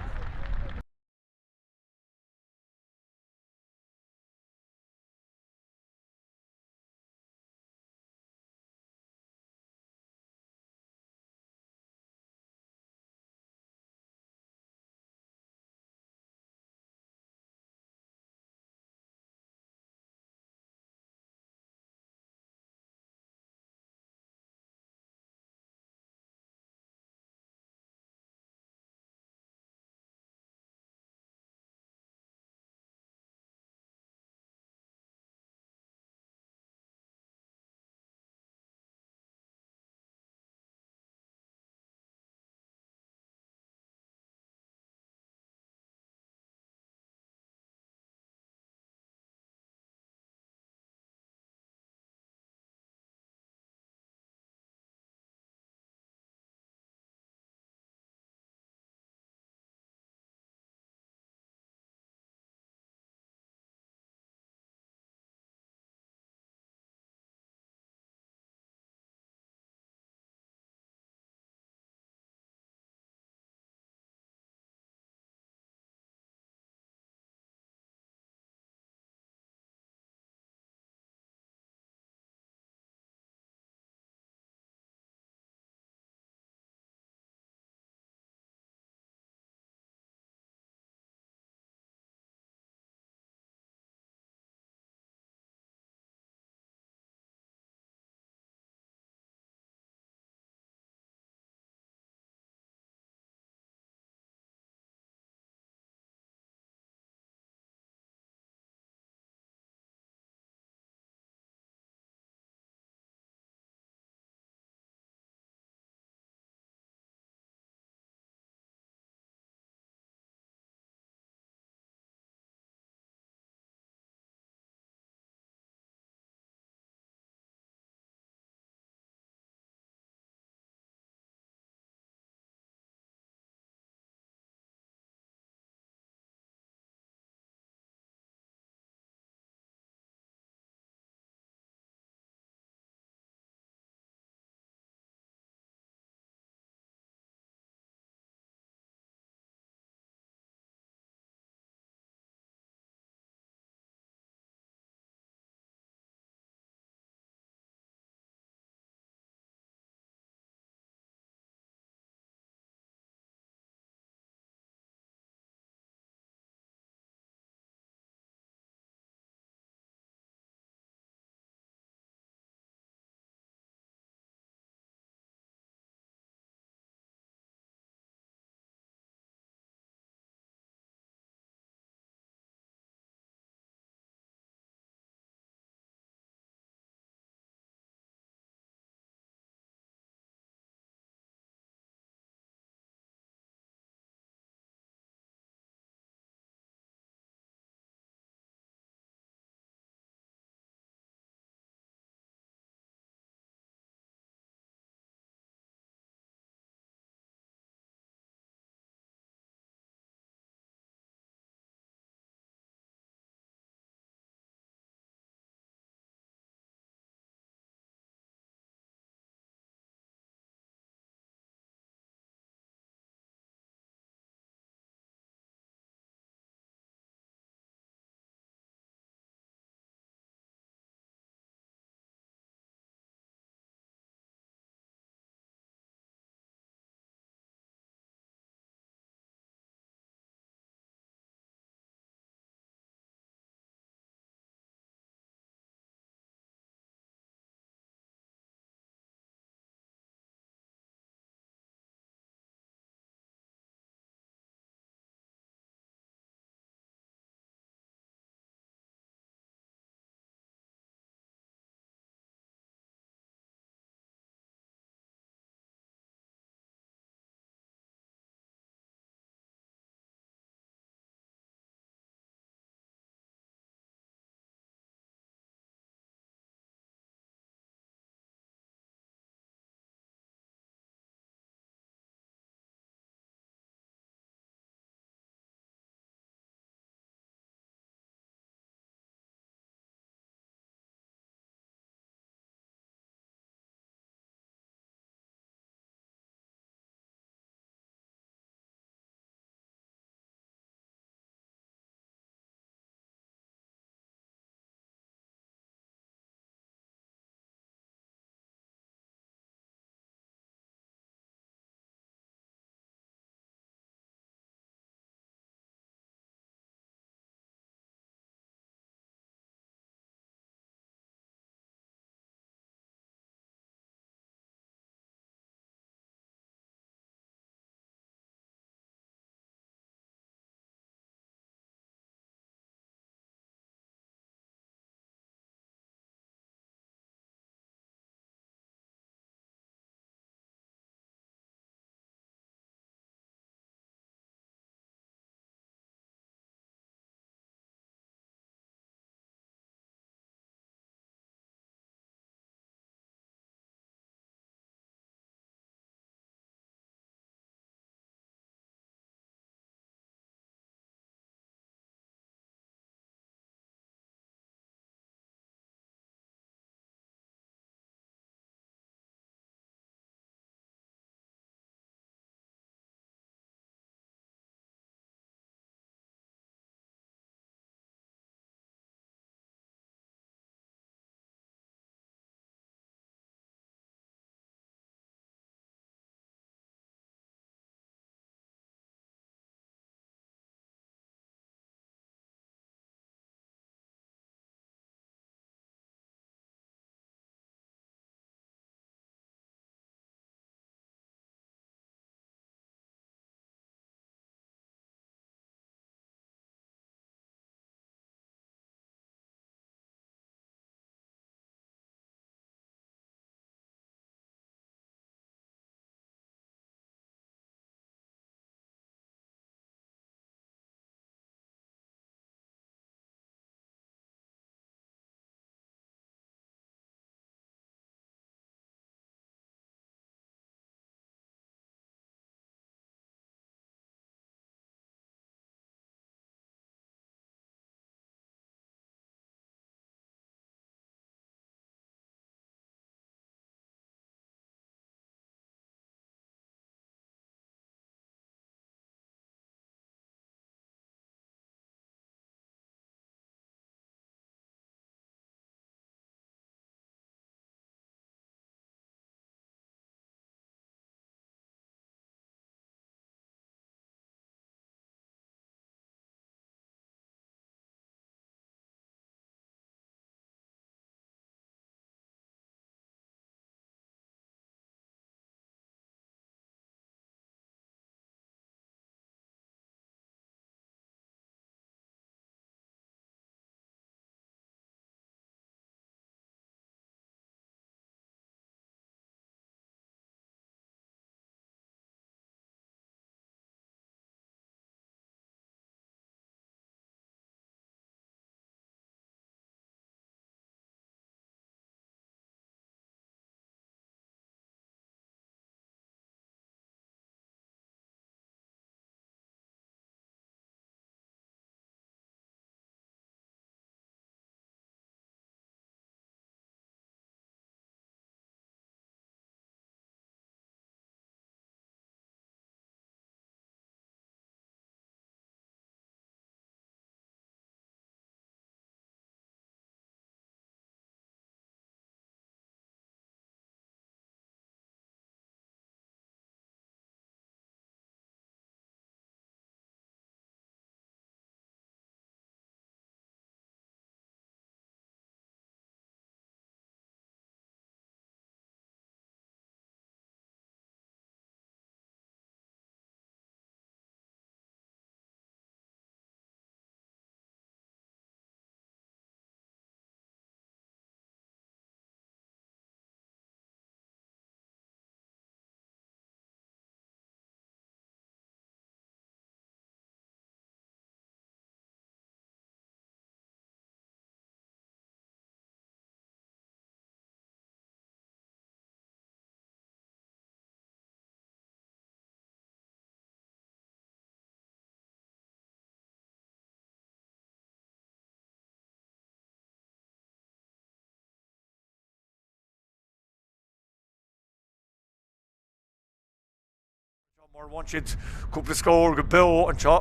Mar bhain siad cúpla scór go beo anseo.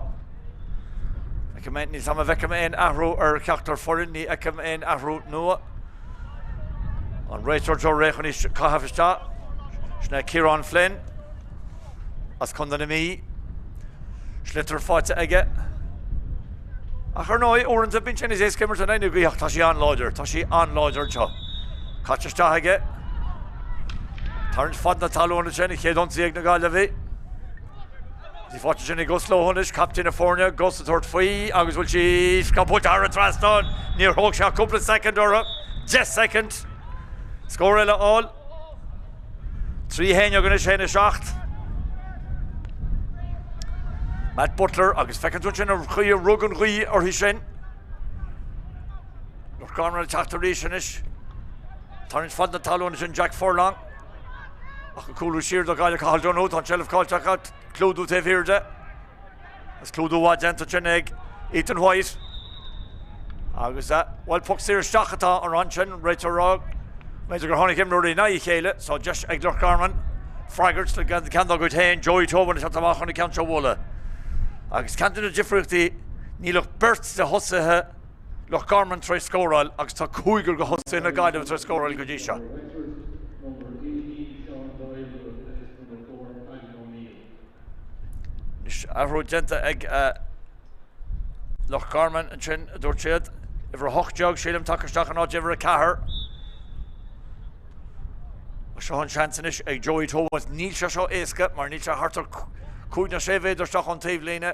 Feicim é, níl 's a'm an bhfeicim aon athrú ar cheachtar foireann, ní fheicim aon athrú nua. An réiteoir anseo réidh chun í a chaitheamh isteach. Sin é Ciarán Flynn as Contae na Mí. Sliotar faighte aige. Ach ar ndóigh, uaireanta bíonn sé níos éasca imirt in aghaidh na gaoithe ach tá sí an-láidir, tá sí an-láidir anseo. Caite isteach aige. Tarraingt fad na talún ansin, an chéad ionsaí ag na Gaillimhigh. Í faighte ansin ag Gus Lohan anois, captaen na foirne, Gus ag tabhairt faoi agus bhfuil sí scaipthe thar an trasnán. Níor thóg sé ach cúpla soicind orthu, 10 soicind. Scór eile a fháil. 3 1 anois 1 7. Matt Butler agus feiceann tú ansin an chaoi a rug an ghaoth uirthi sin. Loch Garman ag teacht arís anois. Tarraingt fad na talún ansin Jack Furlong. Ach ag cúlú siar do Ghaillimh Cathal Donoghue, tá an tseilbh caillte acu, clúdú taobh thiar de. Is clúdú mhaith déanta ansin ag Ethan White. Agus, bhuel, poc saor isteach atá an run sin, réiteoir ag rá b'fhéidir gur tháinig imreoirí in aghaidh a chéile, so deis ag Loch Garman freagairt le ceann dá gcuid féin, Joey Tobin ag teacht amach chun an ceann seo a bhualadh. Agus ceann de na difríochtaí, níl ach beirt de thosaithe Loch Garman tar éis scóráil agus tá cúigear de thosaithe na Gaillimhe tar éis scóráil go dtí seo. Anois, athrú déanta ag Loch Garman ansin, a dúirt siad. Uimhir 18, sílim, tagtha isteach in áit uimhir 4. Seo an seans anois ag Joey Tobin. Níl sé seo éasca mar níl sé thart ar 5 nó 6 mhéadar isteach ón taobhlíne.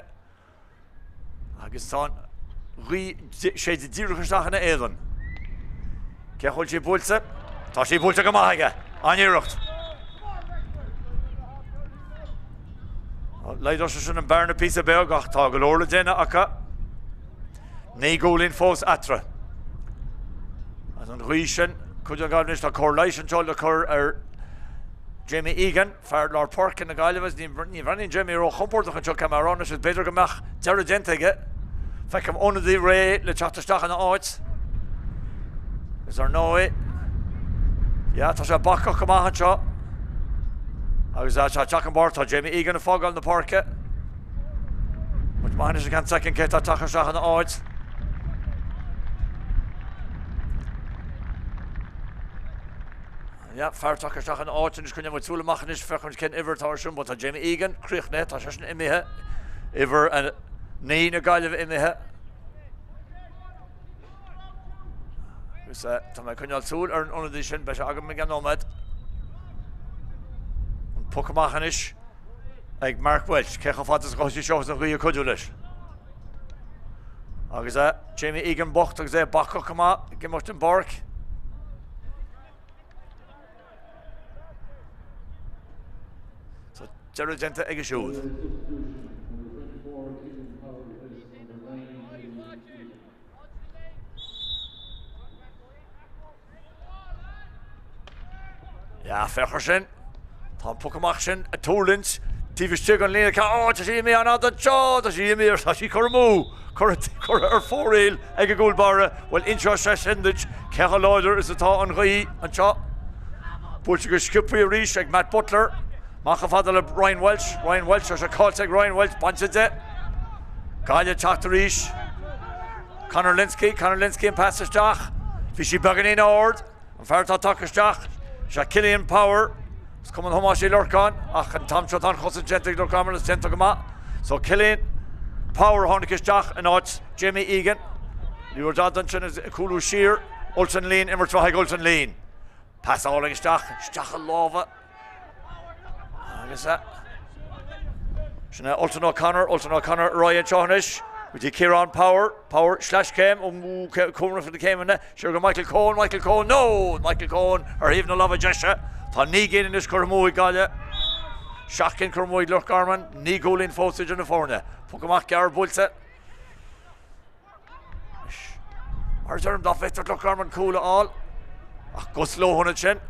Agus tá an ghaoth ag séideadh díreach isteach ina éadan. Cé chomh bhfuil sí buailte? Tá sí buailte go maith aige. An-iarracht. Laghdóidh sé sin an bearna píosa beag ach tá go leor le déanamh acu. 9 gcúilín fós eatarthu. As an ghaoth sin, cuid den Ghaillimh anois, tá cóir leighis anseo le cur ar Jamie Egan. Fear lár páirce na Gaillimhe, ní bhreathnaíonn Jamie róchompordach anseo, caithfidh mé a rá anois, is b'fhéidir go mbeadh deireadh déanta aige. Feicim ionadaí réidh le teacht isteach ina áit. Agus ar ndóigh, yeah, tá sé bacach go maith anseo. Agus tá sé ag teacht an bord, tá Jamie Egan ag fágáil na páirce. Muid maith anois i gceann soicind cé atá ag teacht isteach ina áit. Yeah, fear tagtha isteach ina áit anois, coinneoidh muid súil amach anois, féachfaidh muid cén uimhir atá air sin, bhuel tá Jamie Egan críochnaithe, tá seisean imithe, uimhir 9 na Gaillimhe imithe. Agus eh, tá mé ag coinneáil súil ar an ionadaí sin, beidh sé agam i gceann nóiméad. An poc amach anois ag Mark Walsh, cé chomh fada is a ghabhfaidh sé seo agus an ghaoth ag cuidiú leis. Agus eh, Jamie Egan bocht agus é bacach go maith ag imeacht den bpáirc. So deireadh déanta aige siúd. Yeah, féach air sin. Tá an poc amach sin ag tuirlingt taobh istigh den líne. Ó, tá sí imithe an-fhada anseo, tá sí imithe, tá sí curtha amú, curtha ar fóraoil ag an gcúl báire. Bhuel, inseoidh sé sin duit cé chomh láidir is atá an ghaoth anseo. Buailte go sciobtha arís ag Matt Butler. Amach chomh fada le Ryan Walsh. Ryan Walsh, tá sé caillte ag Ryan Walsh, bainte de. Gaillimh ag teacht arís. Conor Lynskey, Conor Lynskey an pas isteach. Bhí sí beagáinín ard. An fear atá tagtha isteach, is é Cillian Power as Cumann Thomáis Uí Lorcáin, ach an t-am seo tá an chosaint déanta ag Loch Garman is déanta go maith. So Cillian Power a tháinig isteach in áit Jamie Egan. Liathróid fhada ansin is ag cúlú siar. Ultan Leen, imirt mhaith ag Ultan Leen. Pas álainn isteach, isteach i lámha. Agus sin é Ultan O'Connor, Ultan O'Connor ar aghaidh anseo anois go dtí Ciarán Power, Power sleaschéim, cúramach na céimeanna, siar go Michael Coen, Michael Coen, no! Michael Coen ar thaobh na láimhe deise. Tá 9 gcinn anois curtha amú ag Gaillimh, 7 gcinn curtha amú ag Loch Garman, 9 gcúilín fós idir na foirne. Poc amach gearr buailte. Mar a deirim, dá bhféadfadh Loch Garman cúl a fháil, ach Gus Lohan ansin.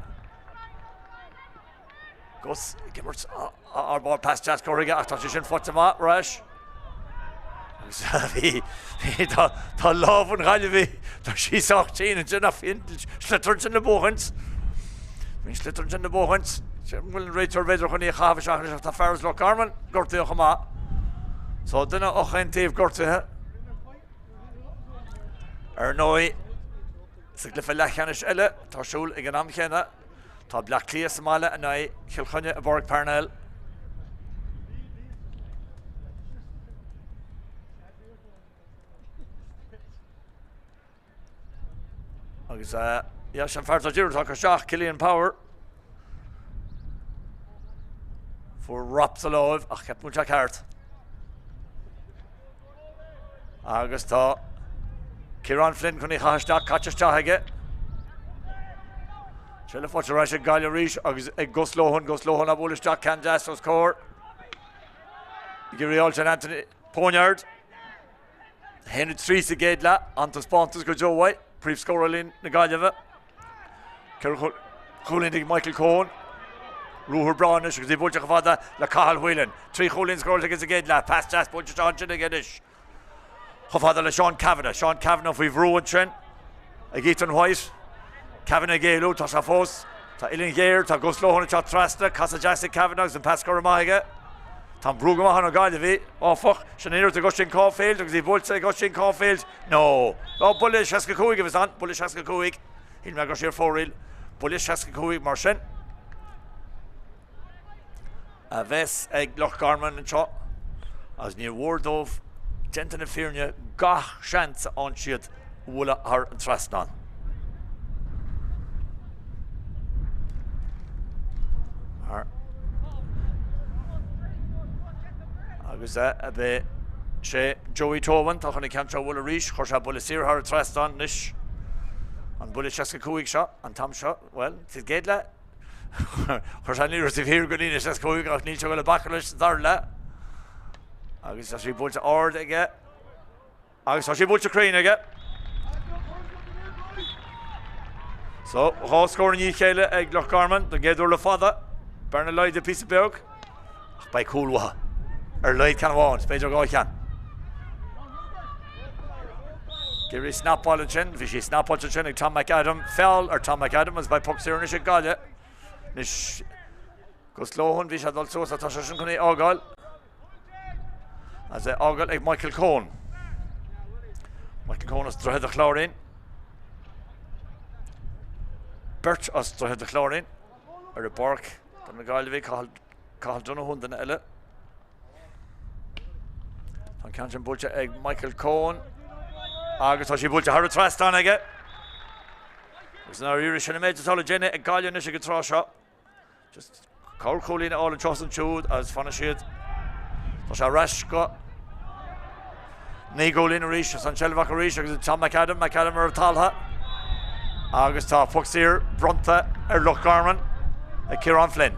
Gus ag imirt ar ball pas deas curtha aige ach tá sé sin faighte amach ar ais. Agus bhí tá tá lámh an Ghaillimhigh tá sí sách tinn ansin ach bhí an sliotar ansin le buachaint. Bhí an sliotar ansin le buachaint. An bhfuil an réiteoir b'fhéidir chun í a chaitheamh isteach anois ach tá fear as Loch Garman gortaithe chomh maith. So duine ó chaon taobh gortaithe. Ar ndóigh, sa gcluiche leathcheannais eile atá ar siúl ag an am chéanna, tá Bleá Cliath sa mbaile in aghaidh Chill Chainnigh i bPáirc Parnell. Agus yeah, sin fear atá díreach tagtha isteach, Cillian Power. Fuair rap sa láimh ach ceapaim go bhfuil sé ceart. Agus tá Ciarán Flynn chun í a chaitheamh isteach, caite isteach aige. Seilbh faighte ar ais ag Gaillimh arís agus ag Gus Lohan, Gus Lohan á bualadh isteach ceann deas os comhair. Ag iarraidh sin Anthony Ponyard. 1-3 sa gcéad leath, an-taispeántas go deo uaidh, príomhscórálaí na Gaillimhe. 4 chúilín ag Michael Coen. Ruathar breá anois agus í buailte chomh fada le Cathal Whelan. 3 chúilín scóráilte aige sa gcéad leath. Pas deas buailte isteach ansin aige anois. Chomh fada le Seán Cavanagh. Seán Cavanagh faoi bhrú ansin ag Ethan White. Cavanagh ag éalú, tá sé fós. Tá uillinn ghéar, tá Gus Lohan ag teacht trasna, casadh deas ag Cavanagh agus an pas curtha amach aige. Tá an brú go maith ar na Gaillimhigh, áfach. Sin an iarracht ag Oisín Caulfield agus í buailte ag Oisín Caulfield. No. Ó, buille 65 a bheas ann. Buille 65. Shíl mé go raibh sí ar fóraoil. Buille 65 mar sin a bheas ag Loch Garman anseo agus níor mhór dóibh, déanta na fírinne, gach seans a fhaigheann siad a bhualadh thar an trasnán. Agus beidh sé Joey Tobin atá chun an ceann seo a bhualadh arís. Chuir sé buille saor thar an trasnán anois. An buille 65 seo an t-am seo, bhuel, sa gcéad leath, chuir sé an liathróid taobh thiar den líne 65 ach níl sé ag dul ag bacadh leis sa dara leath. Agus tá sí buailte ard aige. Agus tá sí buailte cruinn aige. So, 2 scór i ndiaidh a chéile ag Loch Garman don gcéad uair le fada. Bearna laghdaithe píosa beag. Ach beidh cúl uathu. Ar a laghad ceann amháin, is b'fhéidir 2 cheann. Ag iarraidh snapáil ansin. Bhí sí snapáilte ansin ag Tom McAdam. Feall ar Tom McAdam agus beidh poc saor anois ag Gaillimh. Anois, Gus Lohan, bhí sé ag dul suas ach tá sé sin chun é a fhágáil. Agus é á fhágáil ag Michael Coen. Michael Coen as Droichead an Chláirín. Beirt as Droichead an Chláirín ar an bpáirc do na Gaillimhigh, Cathal, Cathal Donoghue an duine eile. Tá an ceann sin buailte ag Michael Coen agus tá sí buailte thar an trasnán aige. Agus i ndáiríre sin an méid atá le déanamh ag Gaillimh anois ag an tráth seo. Just corrchúilín a fháil anseo is ansiúd agus fanfaidh siad. Tá sé ar ais go 9 gcúilín arís is an tseilbh acu arís agus Tom McAdam, McAdam ar an talamh agus tá poc saor bronnta ar Loch Garman ag Ciarán Flynn.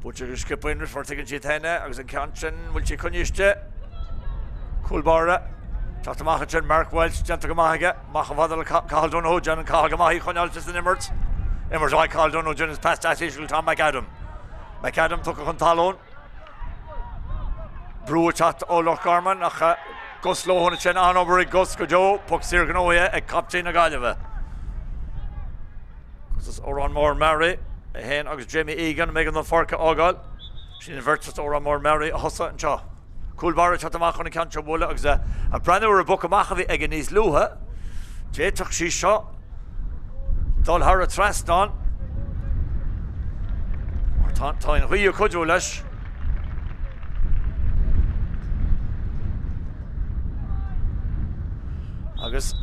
Buailte go sciobtha anois mar tuigeann siad féin é agus an ceann sin bhfuil sí coinnithe istigh. Cúl báire. Teacht amach ansin Mark Walsh déanta go maith aige. Amach chomh fada le Cathal Donoghue. Déanann Cathal go maith í a choinneáil san imirt. Imirt mhaith Cathal Donoghue déanann pas deas íseal Tom McAdam. McAdam tugtha chun talún. Brú ag teacht ó Loch Garman ach Gus Lohan ansin an-obair ag Gus go deo. Poc saor gnóthaithe ag captaen na Gaillimhe. Agus as Órán Mór Meáraí é féin agus Jamie Egan a b'éigean don pháirc a fhágáil. Sin an bheirt as Órán Mór Meáraí a thosaigh anseo. Cúl báire ag teacht amach chun an ceann seo a bhualadh agus ag breathnú ar an bpoc amach a bhí aige níos luaithe. D'fhéadfadh sí seo dul thar an trasnán mar tá an ghaoth ag cuidiú leis. Agus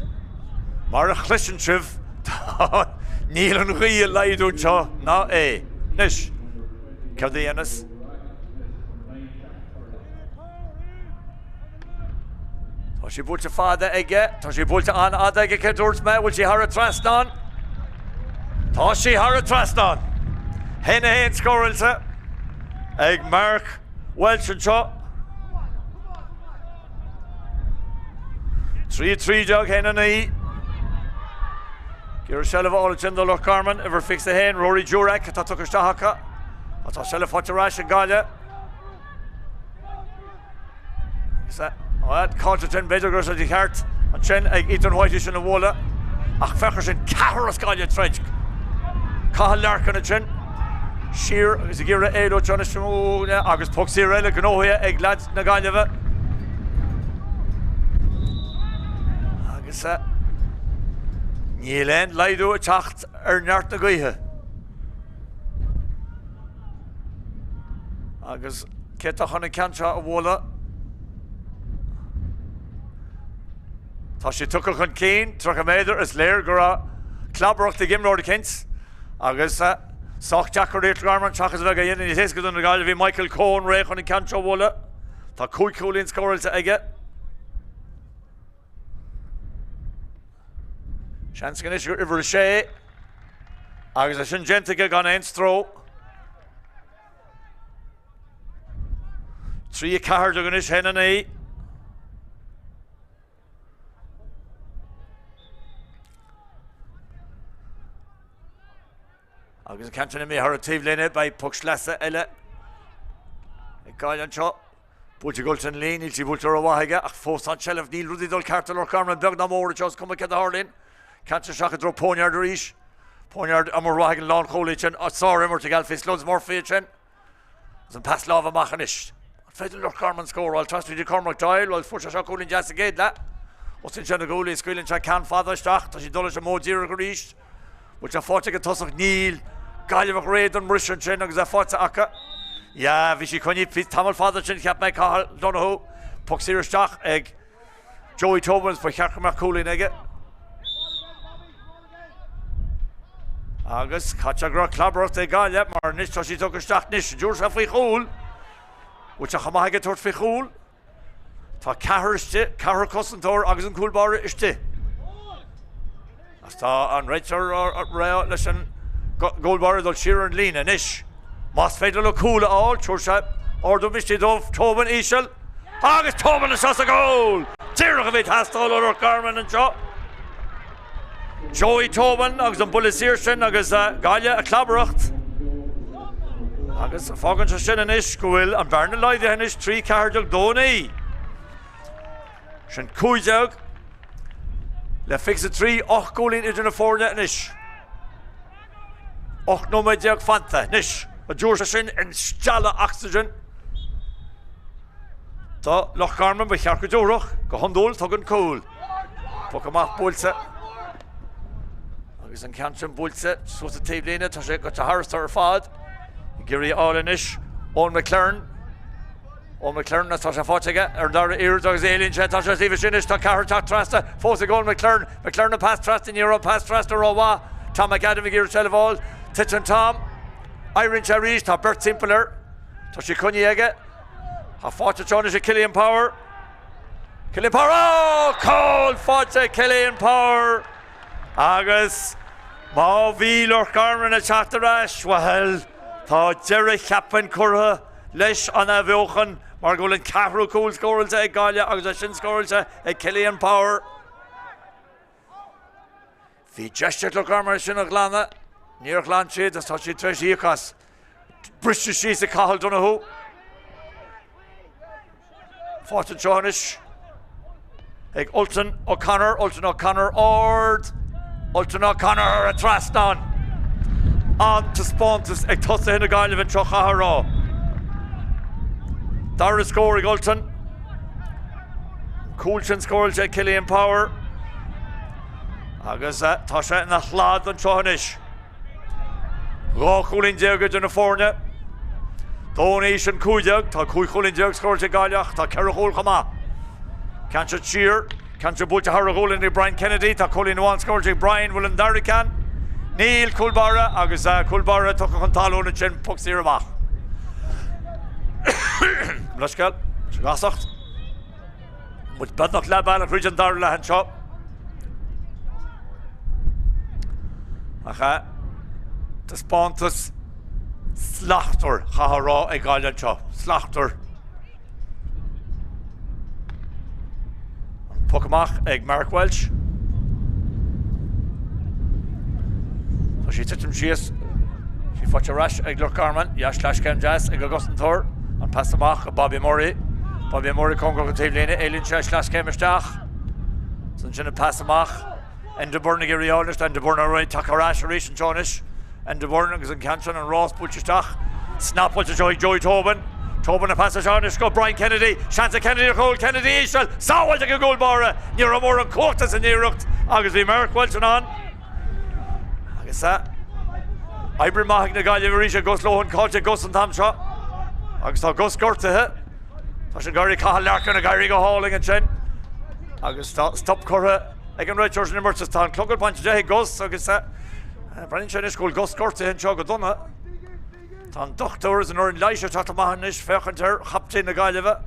mar a chloiseann sibh, níl an ghaoth ag laghdú anseo ná é. Anois, céard a dhéanas? Tá sí buailte fada aige, tá sí buailte an-fhada aige, cé dúirt mé, bhfuil sí thar an trasnán? Tá sí thar an trasnán! 1-1 scóráilte ag Mark Walsh anseo. 3 13 1 9. Iarraidh seilbh a fháil ansin do Loch Garman, uimhir 21, Rory Durack atá tugtha isteach acu. Tá seilbh faighte ar ais ag Gaillimh. Agus caillte ansin, b'fhéidir go raibh sé de cheart ansin ag Ethan White í sin a bhualadh. Ach féach air sin, ceathrar as Gaillimh ag troid. Cathal Larkin ansin, siar agus ag iarraidh éalú anseo anois agus poc saor eile gnóthaithe ag leaids na Gaillimhe. Agus níl aon laghdú ag teacht ar neart na gaoithe. Agus cé atá chun an ceann seo a bhualadh? Tá sé tugtha chun cinn, 30 méadar, is léir go raibh clabaireacht ag imreoir eicínt agus sách deacair do Loch Garman seachas a bheith á dhéanamh níos éasca do na Gaillimhigh. Michael Coen réidh chun an ceann seo a bhualadh. Tá 5 chúilín scóráilte aige. Seans anois gur uimhir 6 agus é sin déanta aige gan aon stró. 3 14 anois 1 9. Agus an ceann sin imithe thar an taobhlíne, beidh poc sleasa eile ag Gaillimh anseo. Buailte ag Ultan Lee, níl sí buailte rómhaith aige ach fós tá an tseilbh, níl rudaí ag dul ceart do Loch Garman beag ná mór anseo, is cuma céard a tharlaíonn. Ceann seo isteach i dtreo Poniard arís. Poniard imirt mhaith ag an lánchúlaí ansin, sár-imirt ag Alfie Slugs Murphy ansin. Agus an pas láimhe amach anois. An féidir le Loch Garman scóráil? Trasna go dtí Cormac Doyle, bhuel fuair sé seo cúilín deas sa gcéad leath. Thosaíonn sé na guaillí, scaoileann sé ceann fada isteach, tá siad ag dul leis an modh díreach arís. Bhfuil sé faighte ag an tosach? Níl. Gaillimheach réidh don mbriseadh ansin agus é faighte acu. Yeah, bhí sí coinnithe tamall fada ansin, cheap mé, Cathal Donoghue. Poc saor isteach ag Joey Tobin, ba cheart go mbeadh cúilín aige. Agus caithfidh sé go raibh clabaireacht ag Gaillimh mar anois tá sí tugtha isteach anois. An dtabharfaidh sé faoi chúl? Bhfuil sé chomh maith aige tabhairt faoi chúl? Tá ceathrar istigh, ceathrar cosantóir agus an cúl báire istigh. Agus tá an réiteoir réidh leis an gcúl báire dul siar ar an líne anois. Más féidir leo cúl a fháil, tabharfaidh sé ardú misnigh dóibh, Tobin íseal agus Tobin isteach sa gcúl! Díreach a bhí ag teastáil ó Loch Garman anseo. Joey Tobin agus an buille saor sin agus Gaillimh ag clabaireacht. Agus fágann sé sin anois go bhfuil an bhearna laghdaithe anois 3 14 2 9. Sin 15 le 23 8 gcúilín idir na foirne anois. 18 nóiméad fanta anois. An dtabharfaidh sé sin instealladh ocsaigin do Loch Garman ba cheart go dtabharfadh, go hiondúil tugann cúl. Poc amach buailte agus an ceann sin buailte suas an taobhlíne, tá sé goite tharastu ar fad. Ag iarraidh a fháil anois Eoin McLaren. Eoin McLaren tá sé faighte aige ar an dara iarracht agus éalaíonn sé, tá sé taobh istigh anois, tá ceathrar ag teacht trasna fós ag Eoin McLaren. McLaren an pas trasna, ní raibh an pas trasna rómhaith. Tom McAdam ag iarraidh seilbh a fháil. Titeann Tom. Éiríonn sé arís, tá beirt timpeall air. Tá sí coinnithe aige. Tá faighte anseo anois ag Killian Power. Killian Power! Oh! Cúl faighte ag Killian Power! Agus má bhí Loch Garman ag teacht ar ais, bhuel, tá deireadh cheapfainn curtha leis an athbheochan mar go bhfuil an ceathrú cúl scóráilte ag Gaillimh agus é sin scóráilte ag Killian Power. Bhí deis ag Loch Garman é sin a ghlanadh, níor ghlan siad agus tá siad tar éis íoc as. Briste síos ag Cathal Donoghue. Faighte anseo anois ag Ultan O'Connor, Ultan O'Connor ard, Ultan O'Connor thar an trasnán. An-taispeántas ag tosaithe na Gaillimhe anseo chaithfeá a rá. Dara scór ag Ultan. Cúl sin scóráilte ag Killian Power. Agus tá sé ina shlad anseo anois. 12 chúilín idir na foirne. 2 9 sin 15. Tá 15 chúilín scóráilte ag Gaillimh ach tá 4 chúl chomh maith. Ceann seo siar, ceann seo buailte thar a ghualainn ag Brian Kennedy. Tá cúilín amháin scóráilte ag Brian. Bhfuil an dara ceann? Níl. Cúl báire agus cúl báire tugtha chun talún ansin. Poc saor amach. Leithscéal. Gasacht. Muid beagnach leath bealach thríd an dara leath anseo. Ach taispeántas slachtmhar chaithfeá a rá ag Gaillimh anseo. Slachtmhar. An poc amach ag Mark Walsh. Tá sí ag titim síos. Sí faighte ar ais ag Loch Garman. Yeah, sleaschéim deas ag an gcosantóir. An pas amach go Bobby Murray. Bobby Murray cóngarach don taobhlíne. Éalaíonn sé sleaschéim isteach. Ansin an pas amach. Enda Byrne ag iarraidh a fháil anois. Enda Byrne ar tagtha ar ais arís anseo anois. Enda Byrne agus an ceann sin, an rás buailte isteach. Snapáilte anseo ag Joey Tobin. Tobin an pas seo anois go Brian Kennedy. Seans ag Kennedy ar chúl. Kennedy íseal. Sábháilte ag an gcúl báire. Ní raibh mórán cumhachta san iarracht agus bhí Mark Walsh in ann. Agus oibre maith ag na Gaillimh arís ag Gus Lohan, caillte ag Gus an t-am seo. Agus tá Gus gortaithe. Tá sé ag éirí Cathal Larkin ag éirí go hálainn ansin. Agus tá stop curtha ag an réiteoir san imirt. Tá an clogad bainte de ag Gus agus breathnaíonn sé anois go bhfuil Gus gortaithe anseo go dona. Tá an dochtúir is an fhoireann leighis ag teacht amach anois féachaint ar chaptaen na Gaillimhe.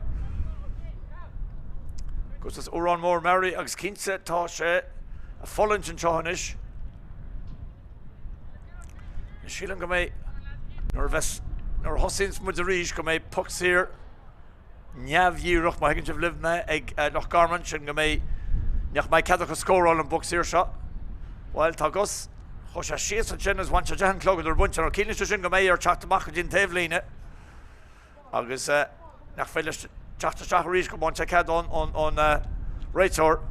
Gus as Órán Mór Mearaí agus cinnte tá sé ag fulaingt anseo anois. Sílim go mbeidh nuair a bheas nuair a thosaíonns muid arís go mbeidh poc saor neamhdhíreach, má thuigeann sibh libh mé, ag Loch Garman, sin go mbeidh nach mbeidh cead acu scóráil an bpoc saor seo. Bhuel, tá Gus, chuaigh sé síos ansin agus bhain sé de an clogad ar an bpointe. Now ciallaíonn sé sin go mbeidh air teacht amach go dtí an taobhlíne agus nach féidir leis teacht isteach arís go bhfaigheann sé cead ón réiteoir.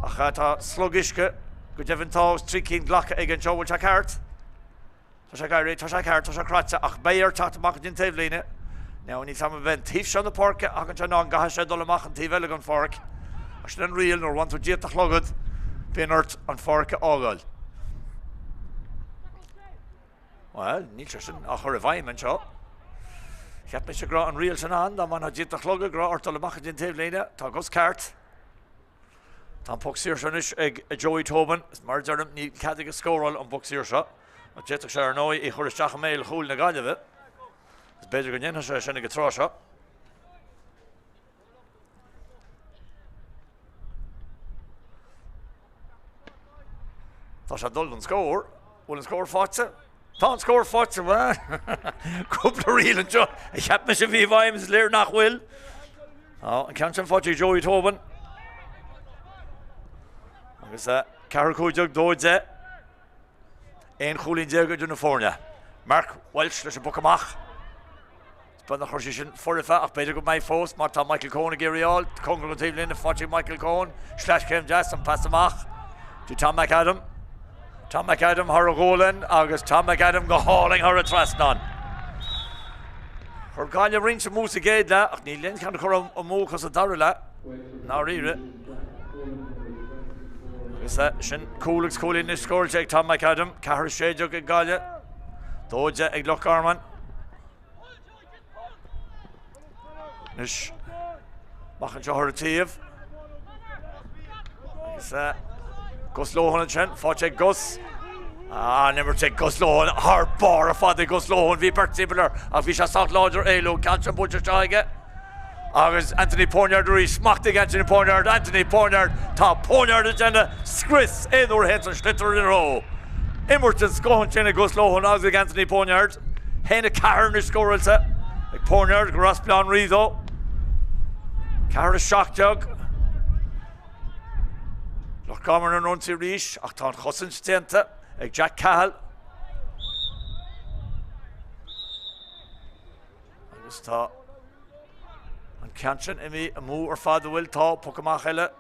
Ach tá slog uisce go deimhin tá os 3 cinn glactha aige anseo, bhfuil sé ceart? Tá sé ag éirí, tá sé ceart, tá sé craite ach beidh air teacht amach go dtí an taobhlíne. Now níl 's a'm an mbeidh an taobh seo na páirce a thagann sé nó an gcaithfidh sé dul amach an taobh eile den pháirc. Ach sin an riail, nuair a bhain tú díot do chlogad, bíonn ort an pháirc a fhágáil. Bhuel, níl sé sin á chur i bhfeidhm anseo. Cheap mise go raibh an riail sin ann, dá mbainfeá díot do chlogad go raibh ort dul amach go dtí an taobhlíne. Tá Gus ceart. Tá an poc saor seo anois ag Joey Tobin. Mar a deirim, níl cead aige scóráil an bpoc saor seo. Ach d'fhéadfadh sé, ar ndóigh, é a chur isteach i mbéal chúil na Gaillimhe. Is b'fhéidir go ndéanfadh sé sin ag an tráth seo. Tá sé ag dul don scór. Bhfuil an scór faighte? Tá an scór faighte. Cúpla riail anseo a cheap mise a bhí i bhfeidhm, is léir nach bhfuil. Tá an ceann sin faighte ag Joey Tobin. Agus 4 15 2 10. 11 chúilín idir na foirne. Mark Walsh leis an bpoc amach. Beag nach raibh sé sin foirfe ach b'fhéidir go mbeidh fós mar tá Michael Coen ag iarraidh a fháil. Cóngarach don taobhlíne faighte ag Michael Coen. Sleaschéim deas, an pas amach do Tom McAdam. Tom McAdam thar a ghualainn agus Tom McAdam go hálainn thar an trasnán. Chuir Gaillimh roinnt amú sa gcéad leath ach níl aon cheann curtha amú acu sa dara leath, i ndáiríre. Agus sin cúl agus cúilín anois scóráilte ag Tom McAdam, 4-16 ag Gaillimh, 2-10 ag Loch Garman. Anois, amach anseo ar an taobh. Agus Gus Lohan ansin, faighte ag Gus. An imirt ag Gus Lohan thar barr ar fad ag Gus Lohan. Bhí beirt timpeall air ach bhí sé sách láidir éalú. Ceann sin buailte isteach aige. Agus Anthony Poineard arís, smachtaigh Anthony Poineard, Anthony Poineard, tá Poineard ag déanamh scrios aon uair a théann an sliotar ina threo. Imirt den scoth ansin ag Gus Lohan agus ag Anthony Poineard. 1, 4 anois scóráilte ag Poineard gur as Baile Átha an Rí dó. 4, 17. Loch Garman ar an ionsaí arís ach tá an chosaint déanta ag Jack Cahill. Agus tá an ceann sin imithe amú ar fad, an bhfuil? Tá, poc amach eile.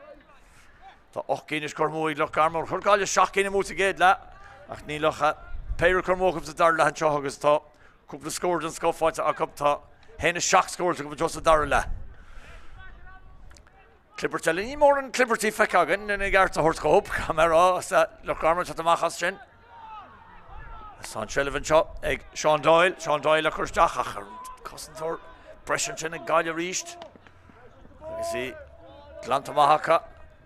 Tá 8 gcinn anois curtha amú ag Loch Garman. Chuir Gaillimh 7 gcinn amú sa gcéad leath ach níl ach péire curtha amú acu sa dara leath anseo agus tá cúpla scór den scoth faighte acu. Tá 1 7 scóráilte acu anseo sa dara leath. Clibirt eile. Níl mórán clibirtí feicthe againn lena gceart a thabhairt dhób, caithfidh mé a rá, agus Loch Garman ag teacht amach as sin. Tá an tseilbh anseo ag Seán Doyle. Seán Doyle a chur isteach ach cosantóir breise ansin ag Gaillimh arís. Agus í glanta amach acu.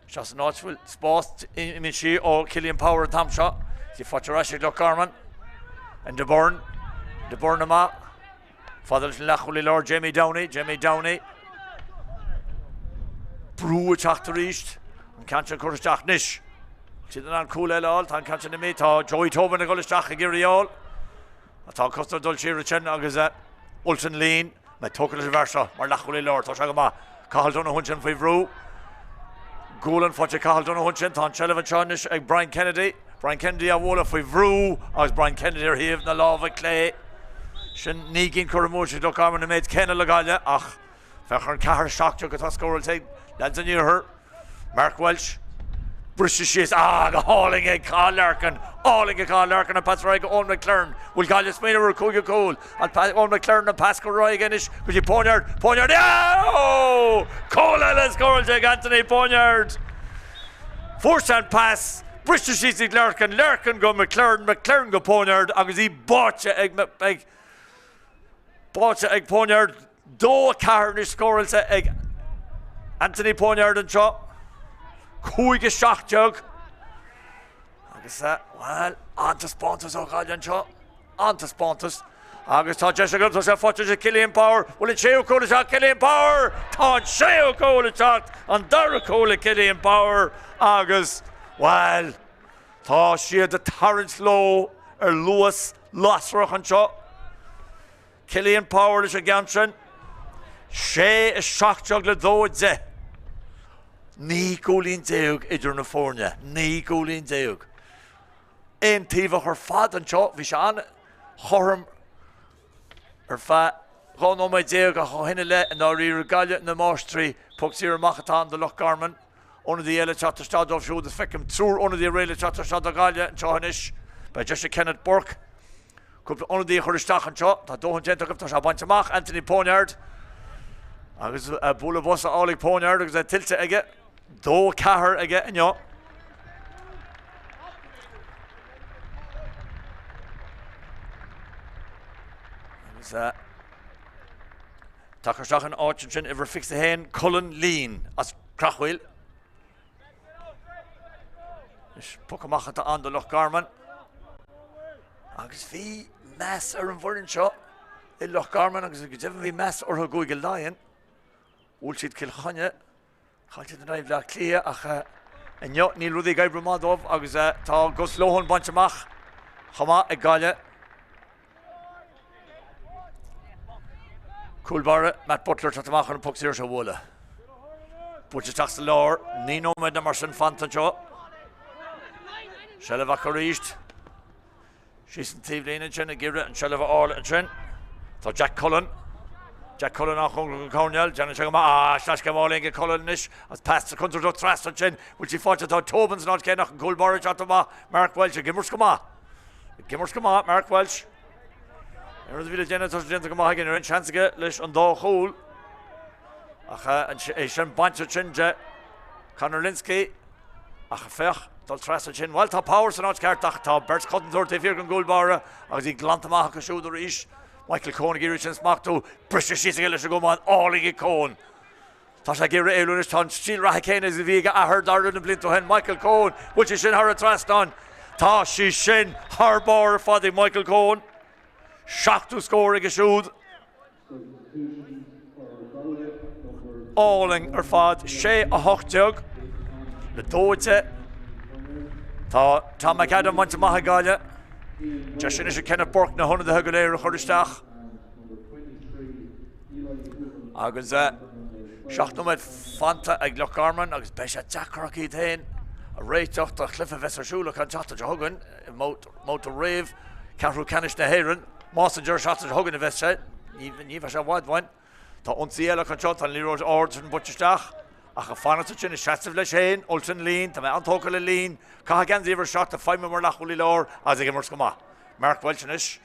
Isteach san áit bhfuil spás imíonn sí ó Killian Power an t-am seo. Í faighte ar ais ag Loch Garman. Enda Byrne. Enda Byrne amach. Fada leis an leathchúlaí láir Jamie Downey, Jamie Downey. Brú ag teacht arís. An ceann sin curtha isteach anois. Siad in ann cúl eile a fháil. Tá an ceann sin imithe. Tá Joey Tobin ag dul isteach ag iarraidh a fháil. Tá an cosantóir ag dul siar ansin agus Ultan Leen. Mé tógtha leis an bhfear seo mar leathchúlaí láir. Tá sé go maith. Cathal Donoghue ansin faoi bhrú. Gualainn faighte ag Cathal Donoghue ansin. Tá an tseilbh anseo anois ag Brian Kennedy. Brian Kennedy á bhualadh faoi bhrú agus Brian Kennedy ar thaobh na láimhe clé. Sin 9 gcinn curtha amú ag Loch Garman an méid céanna le Gaillimh ach féach ar an 4 17 atá scóráilte ag leaids an iarthair. Mark Walsh. Briseadh síos, ah, go hálainn ag Cathal Larkin, álainn ag Cathal Larkin, an pas ar aghaidh go Eoin McLaren. Bhfuil Gaillimh ag smaoineamh ar an cúigiú cúl? An pas, Eoin McLaren, an pas curtha ar aghaidh anois go dtí Poineard, Poineard, oh! Cúl eile scóráilte ag Anthony Poineard! Fuair sé an pas, briseadh síos ag Larkin, Larkin go McLaren, McLaren go Poineard agus í báite ag, ag, báite ag Poineard. 2, 4 anois scóráilte ag Anthony Poineard anseo. 5, 17. Agus, bhuel, an-taispeántas ó Ghaillimh anseo. An-taispeántas. Agus tá deis agat, tá sé faighte ag Cillian Power. Bhfuil an séú cúl ag teacht, Cillian Power! Tá an séú cúl ag teacht, an dara cúl ag Cillian Power agus, bhuel, tá siad ag tarraingt leo ar luas lasrach anseo. Cillian Power leis an gceann sin. 6, 17 le 2, 10. 19 gcúilín idir na foirne. 19 gcúilín. Aontaobhach ar fad anseo. Bhí sé an-chothrom ar feadh 12 nóiméad ach ó shin i leith, i ndáiríre, Gaillimh na máistrí. Poc saor amach atá ann do Loch Garman. Ionadaí eile ag teacht isteach dóibh siúd is feicim triúr ionadaí réidh le teacht isteach do Ghaillimh anseo anois. Beidh deis ag Kenneth Burke cúpla ionadaí a chur isteach anseo. Tá dóthain déanta acu, tá sé bainte amach. Anthony Poineard agus bualadh bos a fháil ag Poineard agus é tuillte aige. 2-4 aige inniu. Agus tagtha isteach in áit ansin uimhir 21 Colin Leen as Creachmhaoil. Anois poc amach atá ann do Loch Garman. Agus bhí meas ar an bhfoireann seo i Loch Garman agus go deimhin bhí meas orthu i gCúige Laighean. Bhuail siad Cill Chainnigh, chaill siad in aghaidh Bhaile Átha Cliath ach inniu níl rudaí ag oibriú maith dóibh agus tá Gus Lohan bainte amach chomh maith ag Gaillimh. Cúl báire, Matt Butler teacht amach chun an poc saor seo a bhualadh. Buailte isteach sa lár, 9 nóiméad nó mar sin fanta anseo. Seilbh acu arís. Síos an taobhlíne ansin ag iarraidh an tseilbh a fháil ansin. Tá Jack Cullen. Jack Cullen an-chóngarach don choirnéal. Déanann sé go maith. Ah, sleaschéim álainn ag Cullen anois. Agus pas contúirteach trasna ansin. Bhfuil sí faighte? Tá Tobin san áit chéanna ach an cúl báire ag teacht amach. Mark Walsh ag imirt go maith. Ag imirt go maith, Mark Walsh. An rud a bhí le déanamh, tá sé déanta go maith aige. Ní raibh aon seans aige leis an dá chúl. Ach é sin bainte ansin de Conor Lynskey. Ach féach, dul trasna ansin. Bhuel, tá Power san áit cheart ach tá beirt chosantóir taobh thiar den gcúl báire agus í glanta amach acu siúd arís. Michael Coen ag iarraidh sin a smachtú. Briseadh síos aige leis an gcamán álainn ag Coen. Tá sé ag iarraidh éalú anois. Tá an stíl reatha céanna is a bhí ag a athair Darragh na blianta ó shin. Michael Coen, bhfuil sí sin thar an trasnán? Tá sí sin thar barr ar fad ag Michael Coen. Seachtú scór aige siúd. Álainn ar fad. 6, 18 le 2, 10. Tá Tom McAdam bainte amach ag Gaillimh. Deis anois ag Kenneth Burke na hionadaithe go léir a chur isteach. Agus 7 nóiméad fanta ag Loch Garman agus beidh sé deacair acu iad féin a réiteach do chluiche a bheas ar siúl acu an tseachtain seo chugainn i mbabhta réamh ceathrú ceannais na hÉireann. Más an deireadh seachtaine seo chugainn a bheas sé, ní bheidh sé i bhfad uainn. Tá ionsaí eile acu anseo, tá an liathróid ard sin buailte isteach, ach ag fanacht ansin, ag seasamh leis féin, Ultan Leen, tá mé an-tógtha le Leen, caitheamh geansaí uimhir 7, ag feidhmiú mar leathchúlaí láir agus ag imirt go maith. Mark Walsh anois,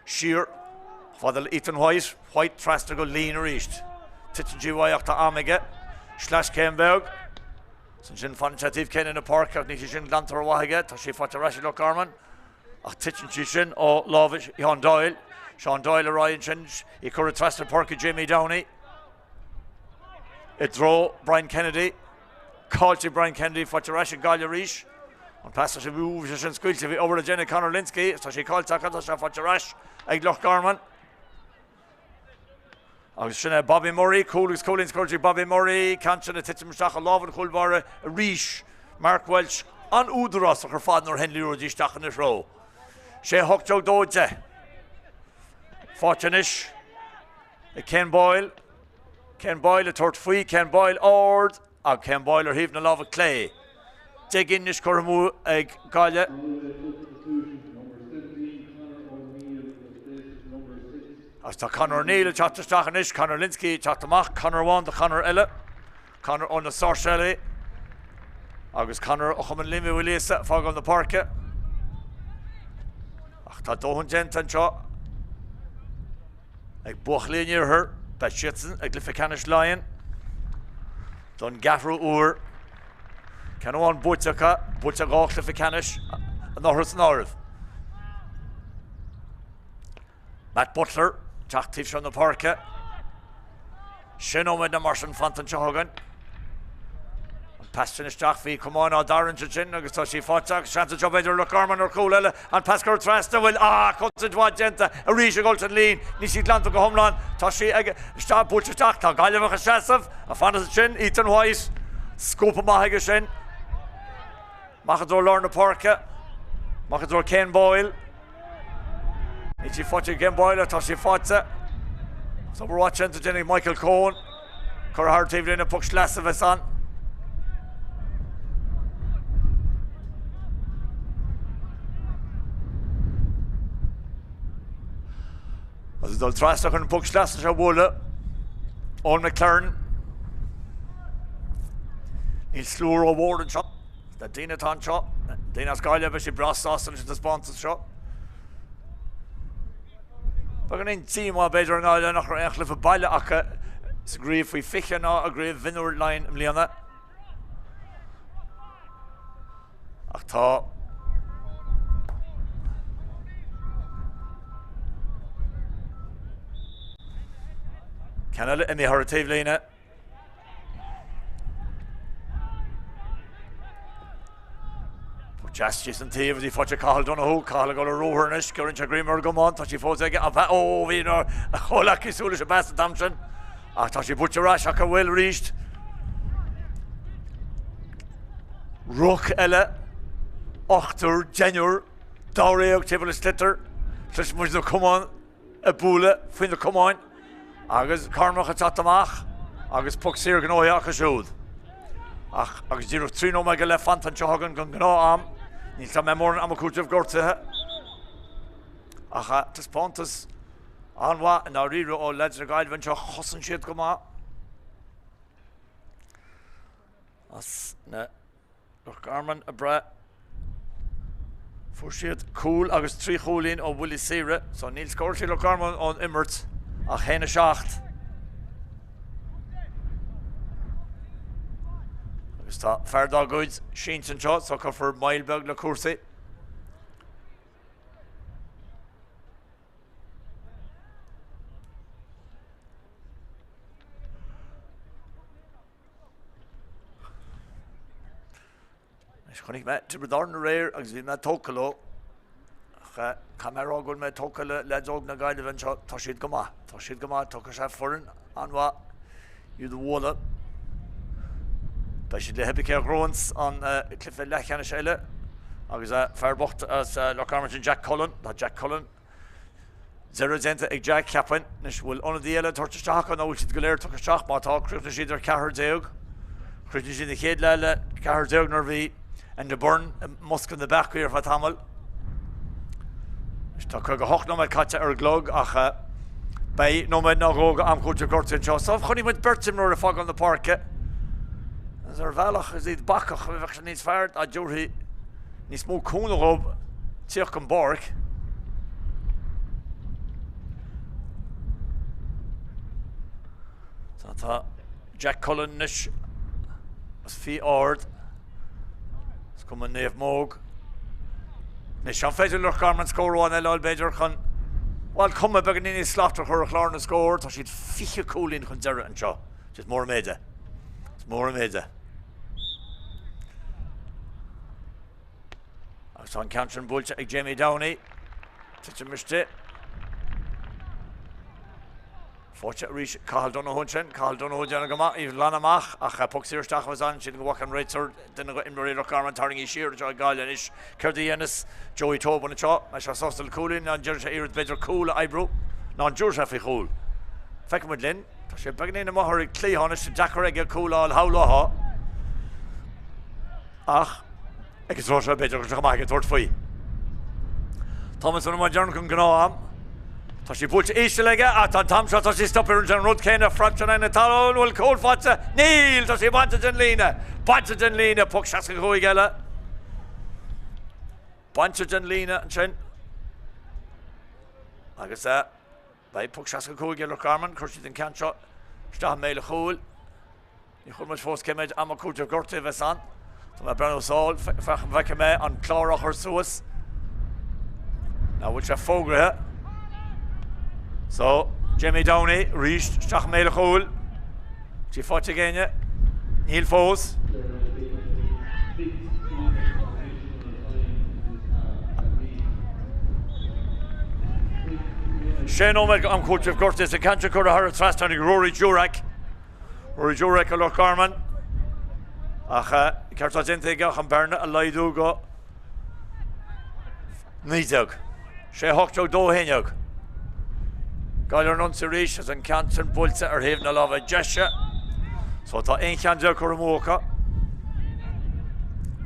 siar chomh fada le Ethan White, White trasna go Leen arís. Titeann sí uaidh ach tá am aige. Sleaschéim bheag. Ansin fanann sé taobh céanna na páirce ach níl sí sin glanta rómhaith aige, tá sí faighte ar ais ag Loch Garman. Ach titeann sí sin ó lámha Sheán Doyle. Seán Doyle ar aghaidh ansin, í curtha trasna páirce Jamie Downey i dtreo Brian Kennedy. Caillte Brian Kennedy, faighte ar ais ag Gaillimh arís. An pas sin, bhí sé sin scaoilte, bhí obair le déanamh ag Conor Lynskey, tá sí caillte acu, tá sé faighte ar ais ag Loch Garman. Agus sin é Bobby Murray, cúl agus cúilín scóráilte ag Bobby Murray, ceann sin ag titim isteach i lámh an chúl báire arís. Mark Walsh an-údarásach ar fad nuair a théann liathróidí isteach ina threo. 6 18 2 10. Faighte anois ag Ken Boyle. Ken Boyle ag tabhairt faoi, Ken Boyle ard. Ag Ken Boyle ar thaobh na láimhe clé. 10 gcinn anois curtha amú ag Gaillimh. Agus tá Conor O'Neill ag teacht isteach anois, Conor Lynskey ag teacht amach, Conor amháin do Chonor eile, Conor ó na Sáirséalaigh. Agus Conor ó Chumann Liam Uí Mhaoilíosa ag fágáil na páirce. Ach tá dóthain déanta anseo ag buachaillí an iarthair. Beidh siadsan i gcluiche ceannais Laighean don gceathrú uair. Ceann amháin buaite acu, buaite 2 chluiche ceannais anuraidh san áireamh. Matt Butler, teacht taobh seo na páirce. Sé nóiméad nó mar sin fanta anseo againn. An pas sin isteach, bhí camáin á dtarraingt ansin agus tá sí faighte agus seans anseo b'fhéidir Loch Garman ar chúl eile. An pas curtha trasna, bhfuil, ah, cosaint mhaith déanta arís ag dul san líon. Níl sí glanta go hiomlán. Tá sí ag, isteach, buailte isteach. Tá Gaillimheach ag seasamh, ag fanacht ansin, Ethan White. Scóip maith aige sin. Amach i dtreo lár na páirce. Amach i dtreo Cian Boyle. Níl sí faighte ag Cian Boyle ach tá sí faighte. Tá obair mhaith déanta déanamh ag Michael Coen. Curtha thar taobh líne poc sleasa a bheas ann. Agus ag dul trasna chun an poc sleasa seo a bhualadh. Eoin McLaren. Níl slua rómhór anseo. Na daoine atá anseo, daoine as Gaillimh, beidh siad breá sásta leis an taispeántas seo. Beagáinín díomá b'fhéidir i nGaillimh nach raibh aon chluiche baile acu sa gcraobh faoi 20 ná i gcraobh mhionúir Laighean i mbliana. Ach tá ceann eile imithe thar an taobhlíne. Poc deas síos an taobh, bhí faighte Cathal Donoghue, Cathal ag dul ar ruathar anois, cuireann sé greim ar an gcamán, tá sí fós aige, an pas, ó bhí a chomhleacaí ag súil leis an bpas an t-am sin, ach tá sí buailte ar ais acu, bhfuil arís. Ruc eile, ochtar, deichniúr, dáréag timpeall an sliotar, cloiseann muid na camáin ag bualadh faoi na camáin agus Cormac ag teacht amach agus poc saor gnóthaithe acu siúd. Ach agus díreach 3 nóiméad go leith fanta anseo againn den ghnáth-am, níl 's agam an mbeidh mórán ama cúitimh gortuithe. Ach taispeántas an-mhaith i ndáiríre ó leaids na Gaillimhe anseo, chosain siad go maith as na Loch Garman ag brath. Fuair siad cúl agus 3 chúilín ó bhuillí saora, so níl scóráilte ag Loch Garman ón imirt ach 1-7. Agus tá fear dá gcuid sínte anseo, so cuirfear moill beag le cúrsaí. Anois chonaic mé Tiobraid Árann aréir agus bhí mé tógtha leo. Ach caithfidh mé a rá go bhfuil mé tógtha le leaids óg na Gaillimhe anseo. Tá siad go maith. Tá siad go maith. Tógfaidh sé foireann an-mhaith iad a bhualadh. Beidh siad le hOibicé a ghnóthachans an cluiche leathcheannais eile agus fear bocht as Loch Garman sin Jack Cullen. Tá Jack Cullen Deireadh déanta ag Jack, cheapfainn. Anois, bhfuil ionadaí eile tabhairt isteach acu nó bhfuil siad go léir tugtha isteach? Má tá, chríochnaigh siad ar 14. Chríochnaigh siad an chéad leath le 14 nuair a bhí Enda Byrne i mbosca na bpeacaí ar feadh tamaill. Anois tá 58 nóiméad caite ar an gclog ach beidh nóiméad nó dhó d'am cúitimh gortaithe anseo. So chonaic muid beirt imreoir ag fágáil na páirce. Agus ar bhealach is iad bacach, bheadh sé níos fearr dá dtabharfaí níos mó cúnamh dhóibh tíocht go an bpáirc. So tá Jack Cullen anois as Fiodh Ard as Cumann Naomh Móg. Anois an féidir le Loch Garman scór amháin eile a fháil b'fhéidir chun bhuel cuma beagáinín níos slacht a chur ar chlár na scór. Tá siad 20 cúilín chun deireadh anseo. Is mór an méid é. Is mór an méid é. Agus tá an ceann sin buailte ag Jamie Downey. Titim istigh. Faighte arís Cathal Donoghue ansin. Cathal Donoghue déanamh go maith, í ghlanadh amach ach poc saor isteach a bheas ann. Sílim go bhfaca an réiteoir duine de imreoirí Loch Garman tarraingthe siar anseo ag Gaillimh anois. Céard a dhéanas Joey Tobin anseo? An mbeidh sé sásta le cúilín nó an ndéarfaidh sé iarracht b'fhéidir cúl a oibriú? Nó an dtiúrfaidh sé faoi chúl? Feicfidh muid linn. Tá sé beagáinín amuigh ar an gcliathán anois, deacair aige cúl a fháil shamhlófá. Ach ag an tráth seo b'fhéidir go raibh sé chomh maith aige tabhairt faoi. Táimid san nóiméad deireanach den ghnáth-am. Tá sí buailte íseal aige ach an t-am seo tá sí stoptha. Rinne sé an rud céanna, phreab sé in aghaidh na talún. An bhfuil cúl faighte? Níl! Tá sí bainte den líne! Bainte den líne! Poc 65 eile. Bainte den líne ansin. Agus beidh poc 65 ag Loch Garman. Chuir siad an ceann seo isteach i mbéal an chúil. Ní chuala muid fós cé mhéid ama cúitimh gortaithe a bheas ann. Tá mé ag breathnú sall, féach an bhfeicfidh mé an clár á chur suas. Nach bhfuil sé fógraithe. So, Jamie Downey arís isteach i mbéal an chúil. Tá sí faighte ag éinne? Níl fós. Sé nóiméad am cúitimh gortaithe is an ceann seo curtha thar an trasnán ag Rory Durack. Rory Durack ó Loch Garman. Ach céard atá déanta aige ach an bearna a laghdú go 19. 6 18 2 11. Gaillimh ar an ionsaí arís is an ceann sin buailte ar thaobh na láimhe deise. So tá aon cheann déag curtha amú acu.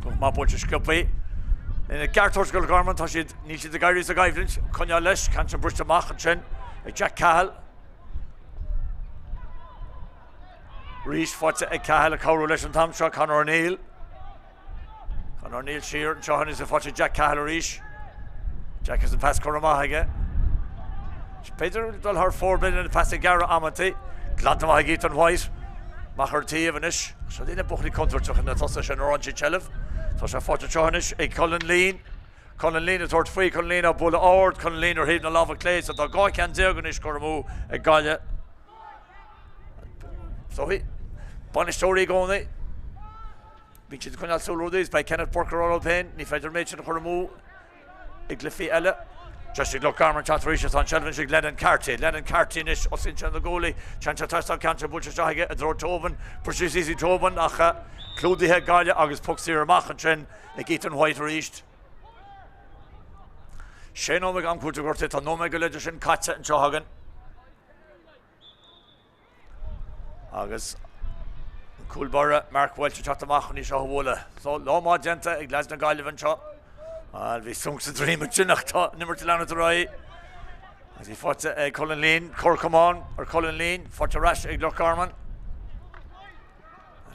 Poc maith buailte sciobtha. Lena gceart a thabhairt do Loch Garman tá siad níl siad ag éirí sa gcoimhlint. Coinneáil leis, ceann sin briste amach ansin ag Jack Cahill. Arís faighte ag Cahill ag cabhrú leis an t-am seo, Conor O'Neill. Conor O'Neill siar anseo anois faighte ag Jack Cahill arís. Jack is an pas curtha amach aige. B'fhéidir dul thar fóir b'fhéidir na pasanna gearra amantaí. Glanta amach ag Ethan White. Amach ar an taobh anois. Seo daoine buachaillí contúirteacha na tosaithe sin ar fhan siad seilbh. Tá sé faighte anseo anois ag Colin Leen. Colin Leen ag tabhairt faoi, Colin Leen á bualadh ard, Colin Leen ar thaobh na láimhe clé so tá 12 ceann anois curtha amú ag Gaillimh. So bainisteoirí i gcónaí. Bíonn siad ag coinneáil súil rudaí is beidh Kenneth Burke ag rá leo féin, ní féidir an méid sin a chur amú i gcluichí eile. Deis ag Loch Garman teacht arís is tá an tseilbh anois ag Lennon Carty. Lennon Carty anois osclaíonn sé na guaillí. Téann sé trasna an ceann sin buailte isteach aige i dtreo Tobin. Briseadh síos ag Tobin ach clúdaithe ag Gaillimh agus poc saor amach ansin ag Ethan White arís. Sé nóiméad am cúitimh gortaithe, tá nóiméad go leith de sin caite anseo againn. Agus an cúl báire Mark Walsh ag teacht amach chun í seo a bhualadh. So, lá maith déanta ag leaids na Gaillimhe anseo. Bhuel, bhí sonc sa droim ansin ach tá an imirt ag leanúint ar aghaidh. Agus í faighte ag Colin Leen, cor camán ar Colin Leen, faighte ar ais ag Loch Garman.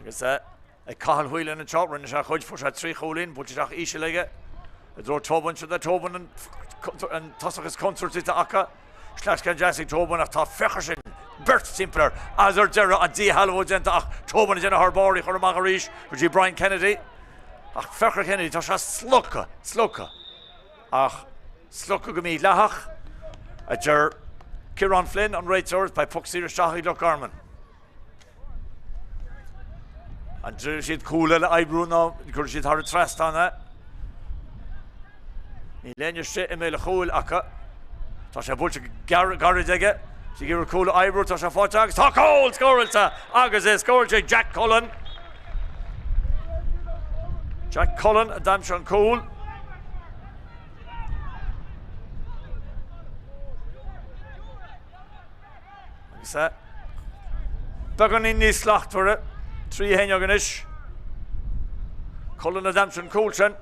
Agus ag Cathal Whelan anseo, rinne sé a chuid, fuair sé 3 chúilín, buailte isteach íseal aige i dtreo Tobin, siúd é Tobin an tosach is contúirtí atá acu. Sleascheann deas ag Tobin ach tá féach air sin, beirt timpeall air agus ar deireadh an díshealbhú déanta ach Tobin ag déanamh thar barr í chur amach arís go dtí Brian Kennedy. Ach féach ar Kennedy, tá sé slogtha, slogtha. Ach slogtha go mídhleathach, a deir Ciarán Flynn, an réiteoir, beidh poc saor isteach ag Loch Garman. An dtriailfidh siad cúl eile a oibriú nó cuirfidh siad thar an trasnán é? Níl éinne istigh i mbéal an chúil acu. Tá sé buailte gairid aige. Is ag iarraidh cúl a oibriú, tá sé faighte agus tá cúl scóráilte agus é scóráilte ag Jack Cullen. Jack Cullen a d'aimsigh an cúl. Agus é beagáinín níos slachtmhaire, 3 1 anois. Cullen a d'aimsigh an cúl sin.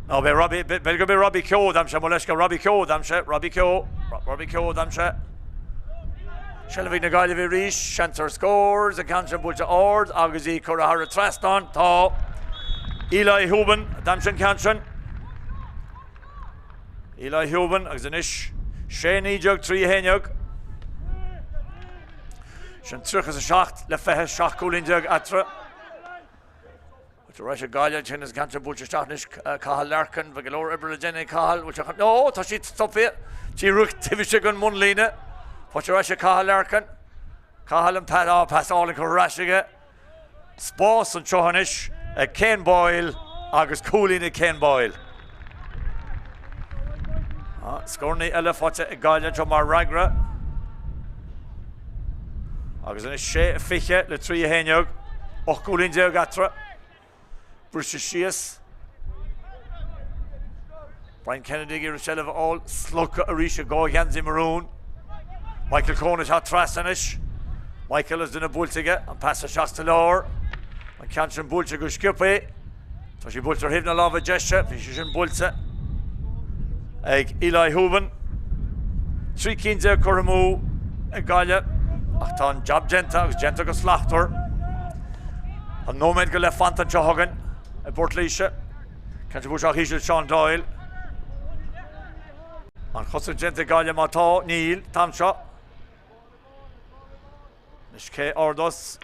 Nó b'é Robbie, b'fhéidir gurb é Robbie Keogh a d'aimsigh, mo leithscéal, Robbie Keogh a d'aimsigh, Robbie Keogh, Robbie Keogh a d'aimsigh. Seilbh ag na Gaillimhigh arís, seans ar scór, is an ceann sin buailte ard agus í curtha thar an trasnán. Tá Eli Hoban a d'aimsigh an ceann sin. Eli Hoban agus anois 16 19 3 11. Sin 37 le 20, 17 cúilín eatarthu. Ar ais ag Gaillimh ansin is an ceann sin buailte isteach anois Cathal Larkin, bheadh go leor oibre le déanamh ag Cathal. Bhfuil sé chun Nó tá siad stoptha díreach taobh istigh den mbunlíne. Faighte ar ais ag Cathal Larkin. Cathal an pas álainn curtha ar ais aige. Spás anseo anois ag Cian Boyle agus cúilín ag Cian Boyle. Scóranna eile faighte ag Gaillimh anseo mar fhreagra. Agus anois 6 20 le 3 1 18 cúilín eatarthu. Briseadh síos. Brian Kennedy ag iarraidh seilbh a fháil. Slogtha arís ag dhá gheansaí marún. Michael Coen ag teacht trasna anois. Michael is duine buailte aige. An pas isteach sa lár. An ceann sin buailte go sciobtha. Tá sí buailte ar thaobh na láimhe deise. Bhí sé sin buailte ag Eli Hoban. 13 cinn curtha amú ag Gaillimh ach tá an jab déanta agus déanta go slachtmhar. Tá nóiméad go leith fanta anseo againn i bPort Laoise. Ceann sin buailte íseal Sean Doyle. An chosaint déanta ag Gaillimh má tá, níl, an t-am seo. Anois cé ardós?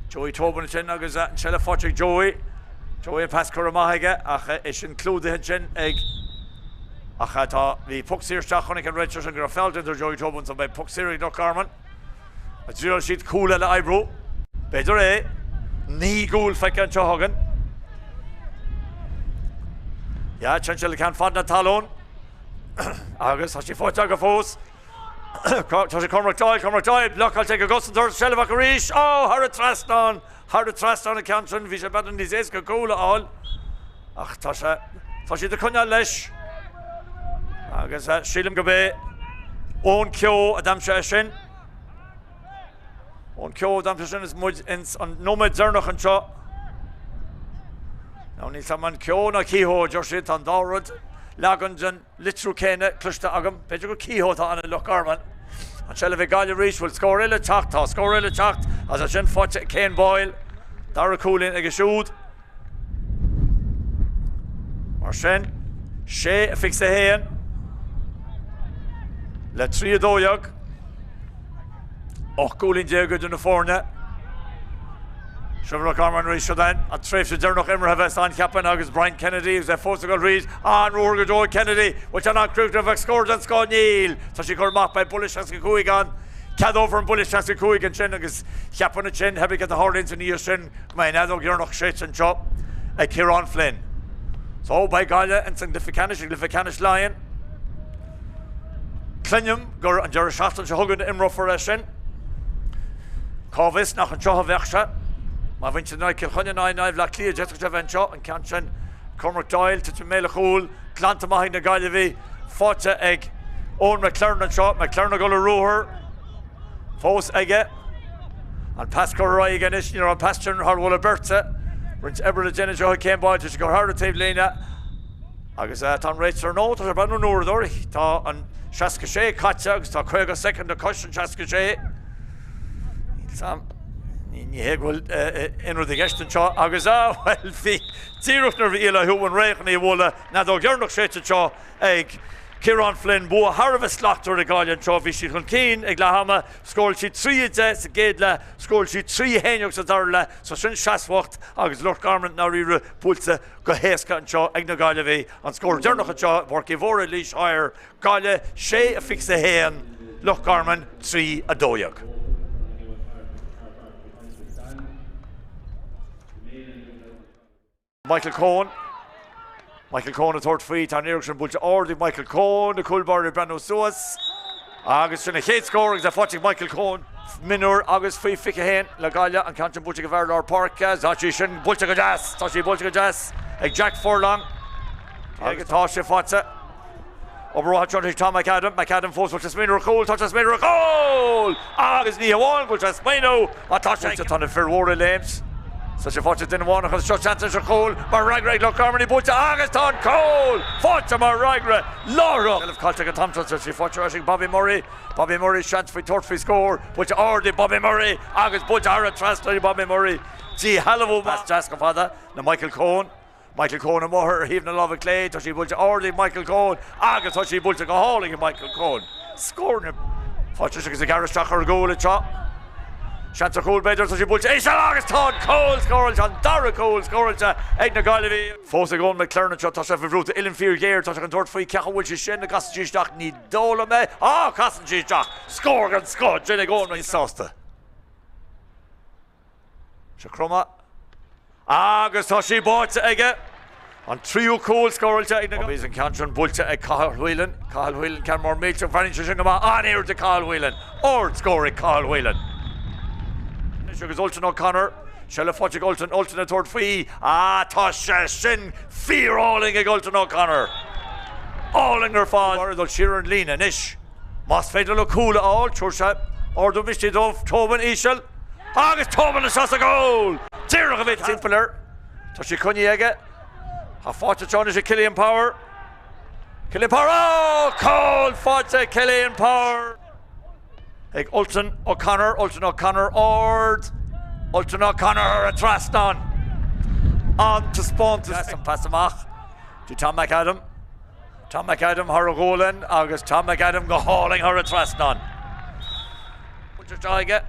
Joey Tobin ansin agus an tseilbh faighte ag Joey. Joey an pas curtha amach aige ach é sin clúdaithe ansin ag ach tá bhí poc saor isteach chonaic an réiteoir sin go raibh feall déanta ar Joey Tobin so beidh poc saor ag Loch Garman. An dtriailfidh siad cúl eile a oibriú. B'fhéidir é. 9 gcúl feicthe anseo againn. Yeah, téann sé le ceann fad na talún. Agus tá sí faighte acu fós. Tá sé Cormac Doyle, Cormac Doyle, blocáilte ag an gcosantóir, seilbh acu arís, ó, thar an trasnán, thar an trasnán an ceann sin, bhí sé b'fhéidir níos éasca cúl a fháil, ach tá sé, tá siad ag coinneáil leis. Agus sílim go b'é Eoin Keogh a d'aimsigh é sin. Eoin Keogh a d'aimsigh sin is muid ins an nóiméad deireanach anseo. Now níl 's a'm an Keogh nó Kehoe a deir siad, tá an dá rud leagan den litriú céanna cloiste agam. B'fhéidir gur Kehoe atá ann i Loch Garman. An tseilbh ag Gaillimh arís, bhfuil scór eile ag teacht? Tá scór eile ag teacht agus é sin faighte ag Cian Boyle. Dara cúilín aige siúd. Mar sin, 6 21 le 3 12. 18 gcúilín idir na foirne. Seo Loch Garman arís, seo an tréimhse deireanach imeartha a bheas ann, cheapfainn, agus Brian Kennedy agus é fós ag dul thríd. An ruathar go deo ag Kennedy. Bhfuil sé in ann críochnú? Bheadh scór den scoth. Níl. Tá sí curtha amach. Beidh buille 65 ann. Ceadófar an buille 65 ansin agus cheapfainn ansin, cibé céard a tharlaíonn ina dhiaidh sin, go mbeidh an fheadóg dheireanach séidte anseo ag Ciarán Flynn. So, beidh Gaillimh ins an gcluiche ceannais, i gcluiche ceannais Laighean. Cluinim gur an deireadh seachtaine seo chugainn a imreofar é sin. Cá bhfios nach anseo a bheadh sé. Má bhíonn siad in aghaidh Cill Chainnigh ná in aghaidh Bhaile Átha Cliath, d'fhéadfadh sé a bheith anseo, an ceann sin. Cormac Doyle, tite i mbéal an chúil, glanta amach ag na Gaillimhigh, faighte ag Eoin McLernon anseo. McLernon ag dul ar ruathar. Fós aige. An pas curtha ar aghaidh aige anois. Ní raibh an pas sin thar mholadh beirte. Roinnt oibre le déanamh anseo ag Cian Boyle. Tá sé curtha thar an taobh líne. Agus tá an réiteoir nó tá sé ag breathnú ar an uaireadóir. Tá an 66 caite agus tá 50 soicind le cois an 66. Ní hé go bhfuil aon rud i gceist anseo agus, ah, bhuel, bhí díreach nuair a bhí Eli Hoban réidh chun í a bhualadh, an fheadóg dheireanach séidte anseo ag Ciarán Flynn. Bua thar a bheith slachtmhar ag Gaillimh anseo. Bhí siad chun cinn ag leath ama. Scóráil siad 3-10 sa gcéad leath, scóráil siad 3-11 sa dara leath. So sin seasmhacht agus Loch Garman i ndáiríre buailte go héasca anseo ag na Gaillimhigh. An scór deireanach anseo i bPáirc Uí Mhórdha i Laois Thoir, Gaillimh 6-21, Loch Garman 3-12. Michael Coen Michael Coen ag tabhairt faoi, tá an iarracht sin buailte ard ag Michael Coen, na cúl báire ag breathnú suas agus sin a chéad scór agus é faighte ag Michael Coen. Mionúr agus faoi 21 le Gaillimh, an ceann sin buailte ag an bhfear lár páirce, tá sí sin buailte go deas, tá sí buailte go deas ag Jack Furlong agus tá sé faighte. Obair mhaith anseo ag Tom McAdam, McAdam fós bhfuil sé ag smaoineamh ar chúl, tá sé ag smaoineamh ar chúl! Agus ní hamháin go bhfuil sé ag smaoineamh, ach tá sé. Tá na fir mhóra ag léimt. Tá sé faighte ag duine amháin agus seo seans anois ar chúl mar fhreagra ag Loch Garman í buailte agus tá an cúl faighte mar fhreagra láithreach! Seilbh caillte ag an t-am seo, tá sí faighte ar ais ag Bobby Murray, Bobby Murray seans faoi tabhairt faoi scór, buailte ard ag Bobby Murray agus buailte thar an trasnán ag Bobby Murray. Díshealbhú maith. Pas deas chomh fada le Michael Coen. Michael Coen amuigh ar thaobh na láimhe clé, tá sí buailte ard ag Michael Coen agus tá sí buailte go hálainn ag Michael Coen. Scór na. Faighte agus ag gearradh isteach ar an gcúl anseo. Seans ar chúl b'fhéidir, tá sí buailte íseal agus tá an cúl scóráilte, an dara cúl scóráilte ag na Gaillimhigh. Fós ag Eoin McLernon anseo, tá sé faoi bhrú, tá uillinn fíorghéar, tá sé chun tabhairt faoi, cén chaoi a bhfuil sí sin, an gcasann sí isteach, ní dóigh liom é, á, casann sí isteach! Scór den scoth ansin ag Eoin Níos sásta. Seo Croma agus tá sí báite aige. An tríú cúl scóráilte ag na. Agus an ceann sin buailte ag Cathal Whelan. Cathal Whelan ceann mór millteach. Breathnaíonn sé sin go maith. An-iarracht ag Cathal Whelan. Ard-scór ag Cathal Whelan. Anois agus Ultan O'Connor. Seilbh faighte ag Ultan. Ultan ag tabhairt faoi. Ah, tá sé sin fíor-álainn ag Ultan O'Connor. Álainn ar fad. Ag dul siar ar an líne anois. Más féidir leo cúl a fháil, tabharfaidh sé ordú misnigh dóibh. Tobin íseal agus Tobin isteach sa gcúl! Díreach a bhí timpeall air. Tá sí coinnithe aige. Tá faighte anseo anois ag Cillian Power. Cillian Power! Oh! Cúl faighte ag Cillian Power! Ag Ultan O'Connor, Ultan O'Connor ard, Ultan O'Connor thar an trasnán. An-taispeántas. An pas amach to Tom McAdam. Tom McAdam thar a ghualainn agus Tom McAdam go hálainn thar an trasnán. Aige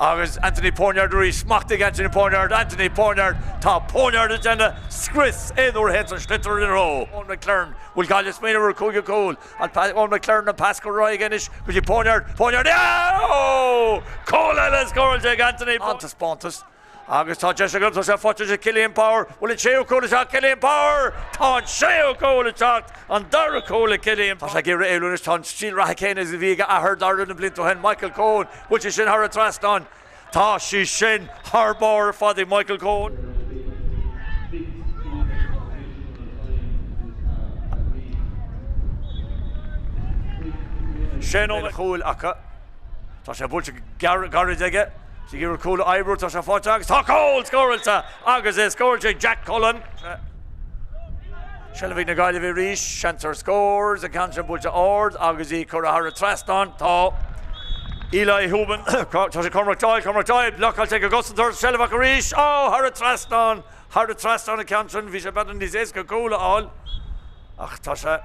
agus Anthony Poineard arís, smachtaigh Anthony Poineard, Anthony Poineard, tá Poineard ag déanamh scrios aon uair a théann an sliotar ina threo. Eoin McLaren, bhfuil Gaillimh ag smaoineamh ar an cúigiú cúl? An pas, Eoin McLaren an pas curtha ar aghaidh anois go dtí Poineard, Poineard, oh! Cúl eile scóráilte ag Anthony. An-taispeántas. Agus tá deis agat, tá sé faighte ag Cillian Power, bhfuil an séú cúl ag teacht, Cillian Power! Tá an séú cúl ag teacht, an dara cúl ag Cillian. Tá sé ag iarraidh éalú anois, tá an stíl reatha céanna is a bhí ag a athair Darragh na blianta ó shin, Michael Coen, bhfuil sí sin thar an trasnán? Tá sí sin thar barr ar fad ag Michael Coen. Sé nóiméad chúil acu. Tá sé buailte gairid aige. Is ag iarraidh cúl a oibriú atá sé faighte agus tá cúl scóráilte agus é scóráilte ag Jack Cullen. Seilbh ag na Gaillimhigh arís, seans ar scór is an ceann sin buailte ard agus í curtha thar an trasnán. Tá Eli Hoban, tá sé Cormac Doyle, Cormac Doyle blocáilte ag an gcosantóir, seilbh acu arís, ó thar an trasnán, thar an trasnán an ceann sin, bhí sé beagnach níos éasca cúl a fháil ach tá sé.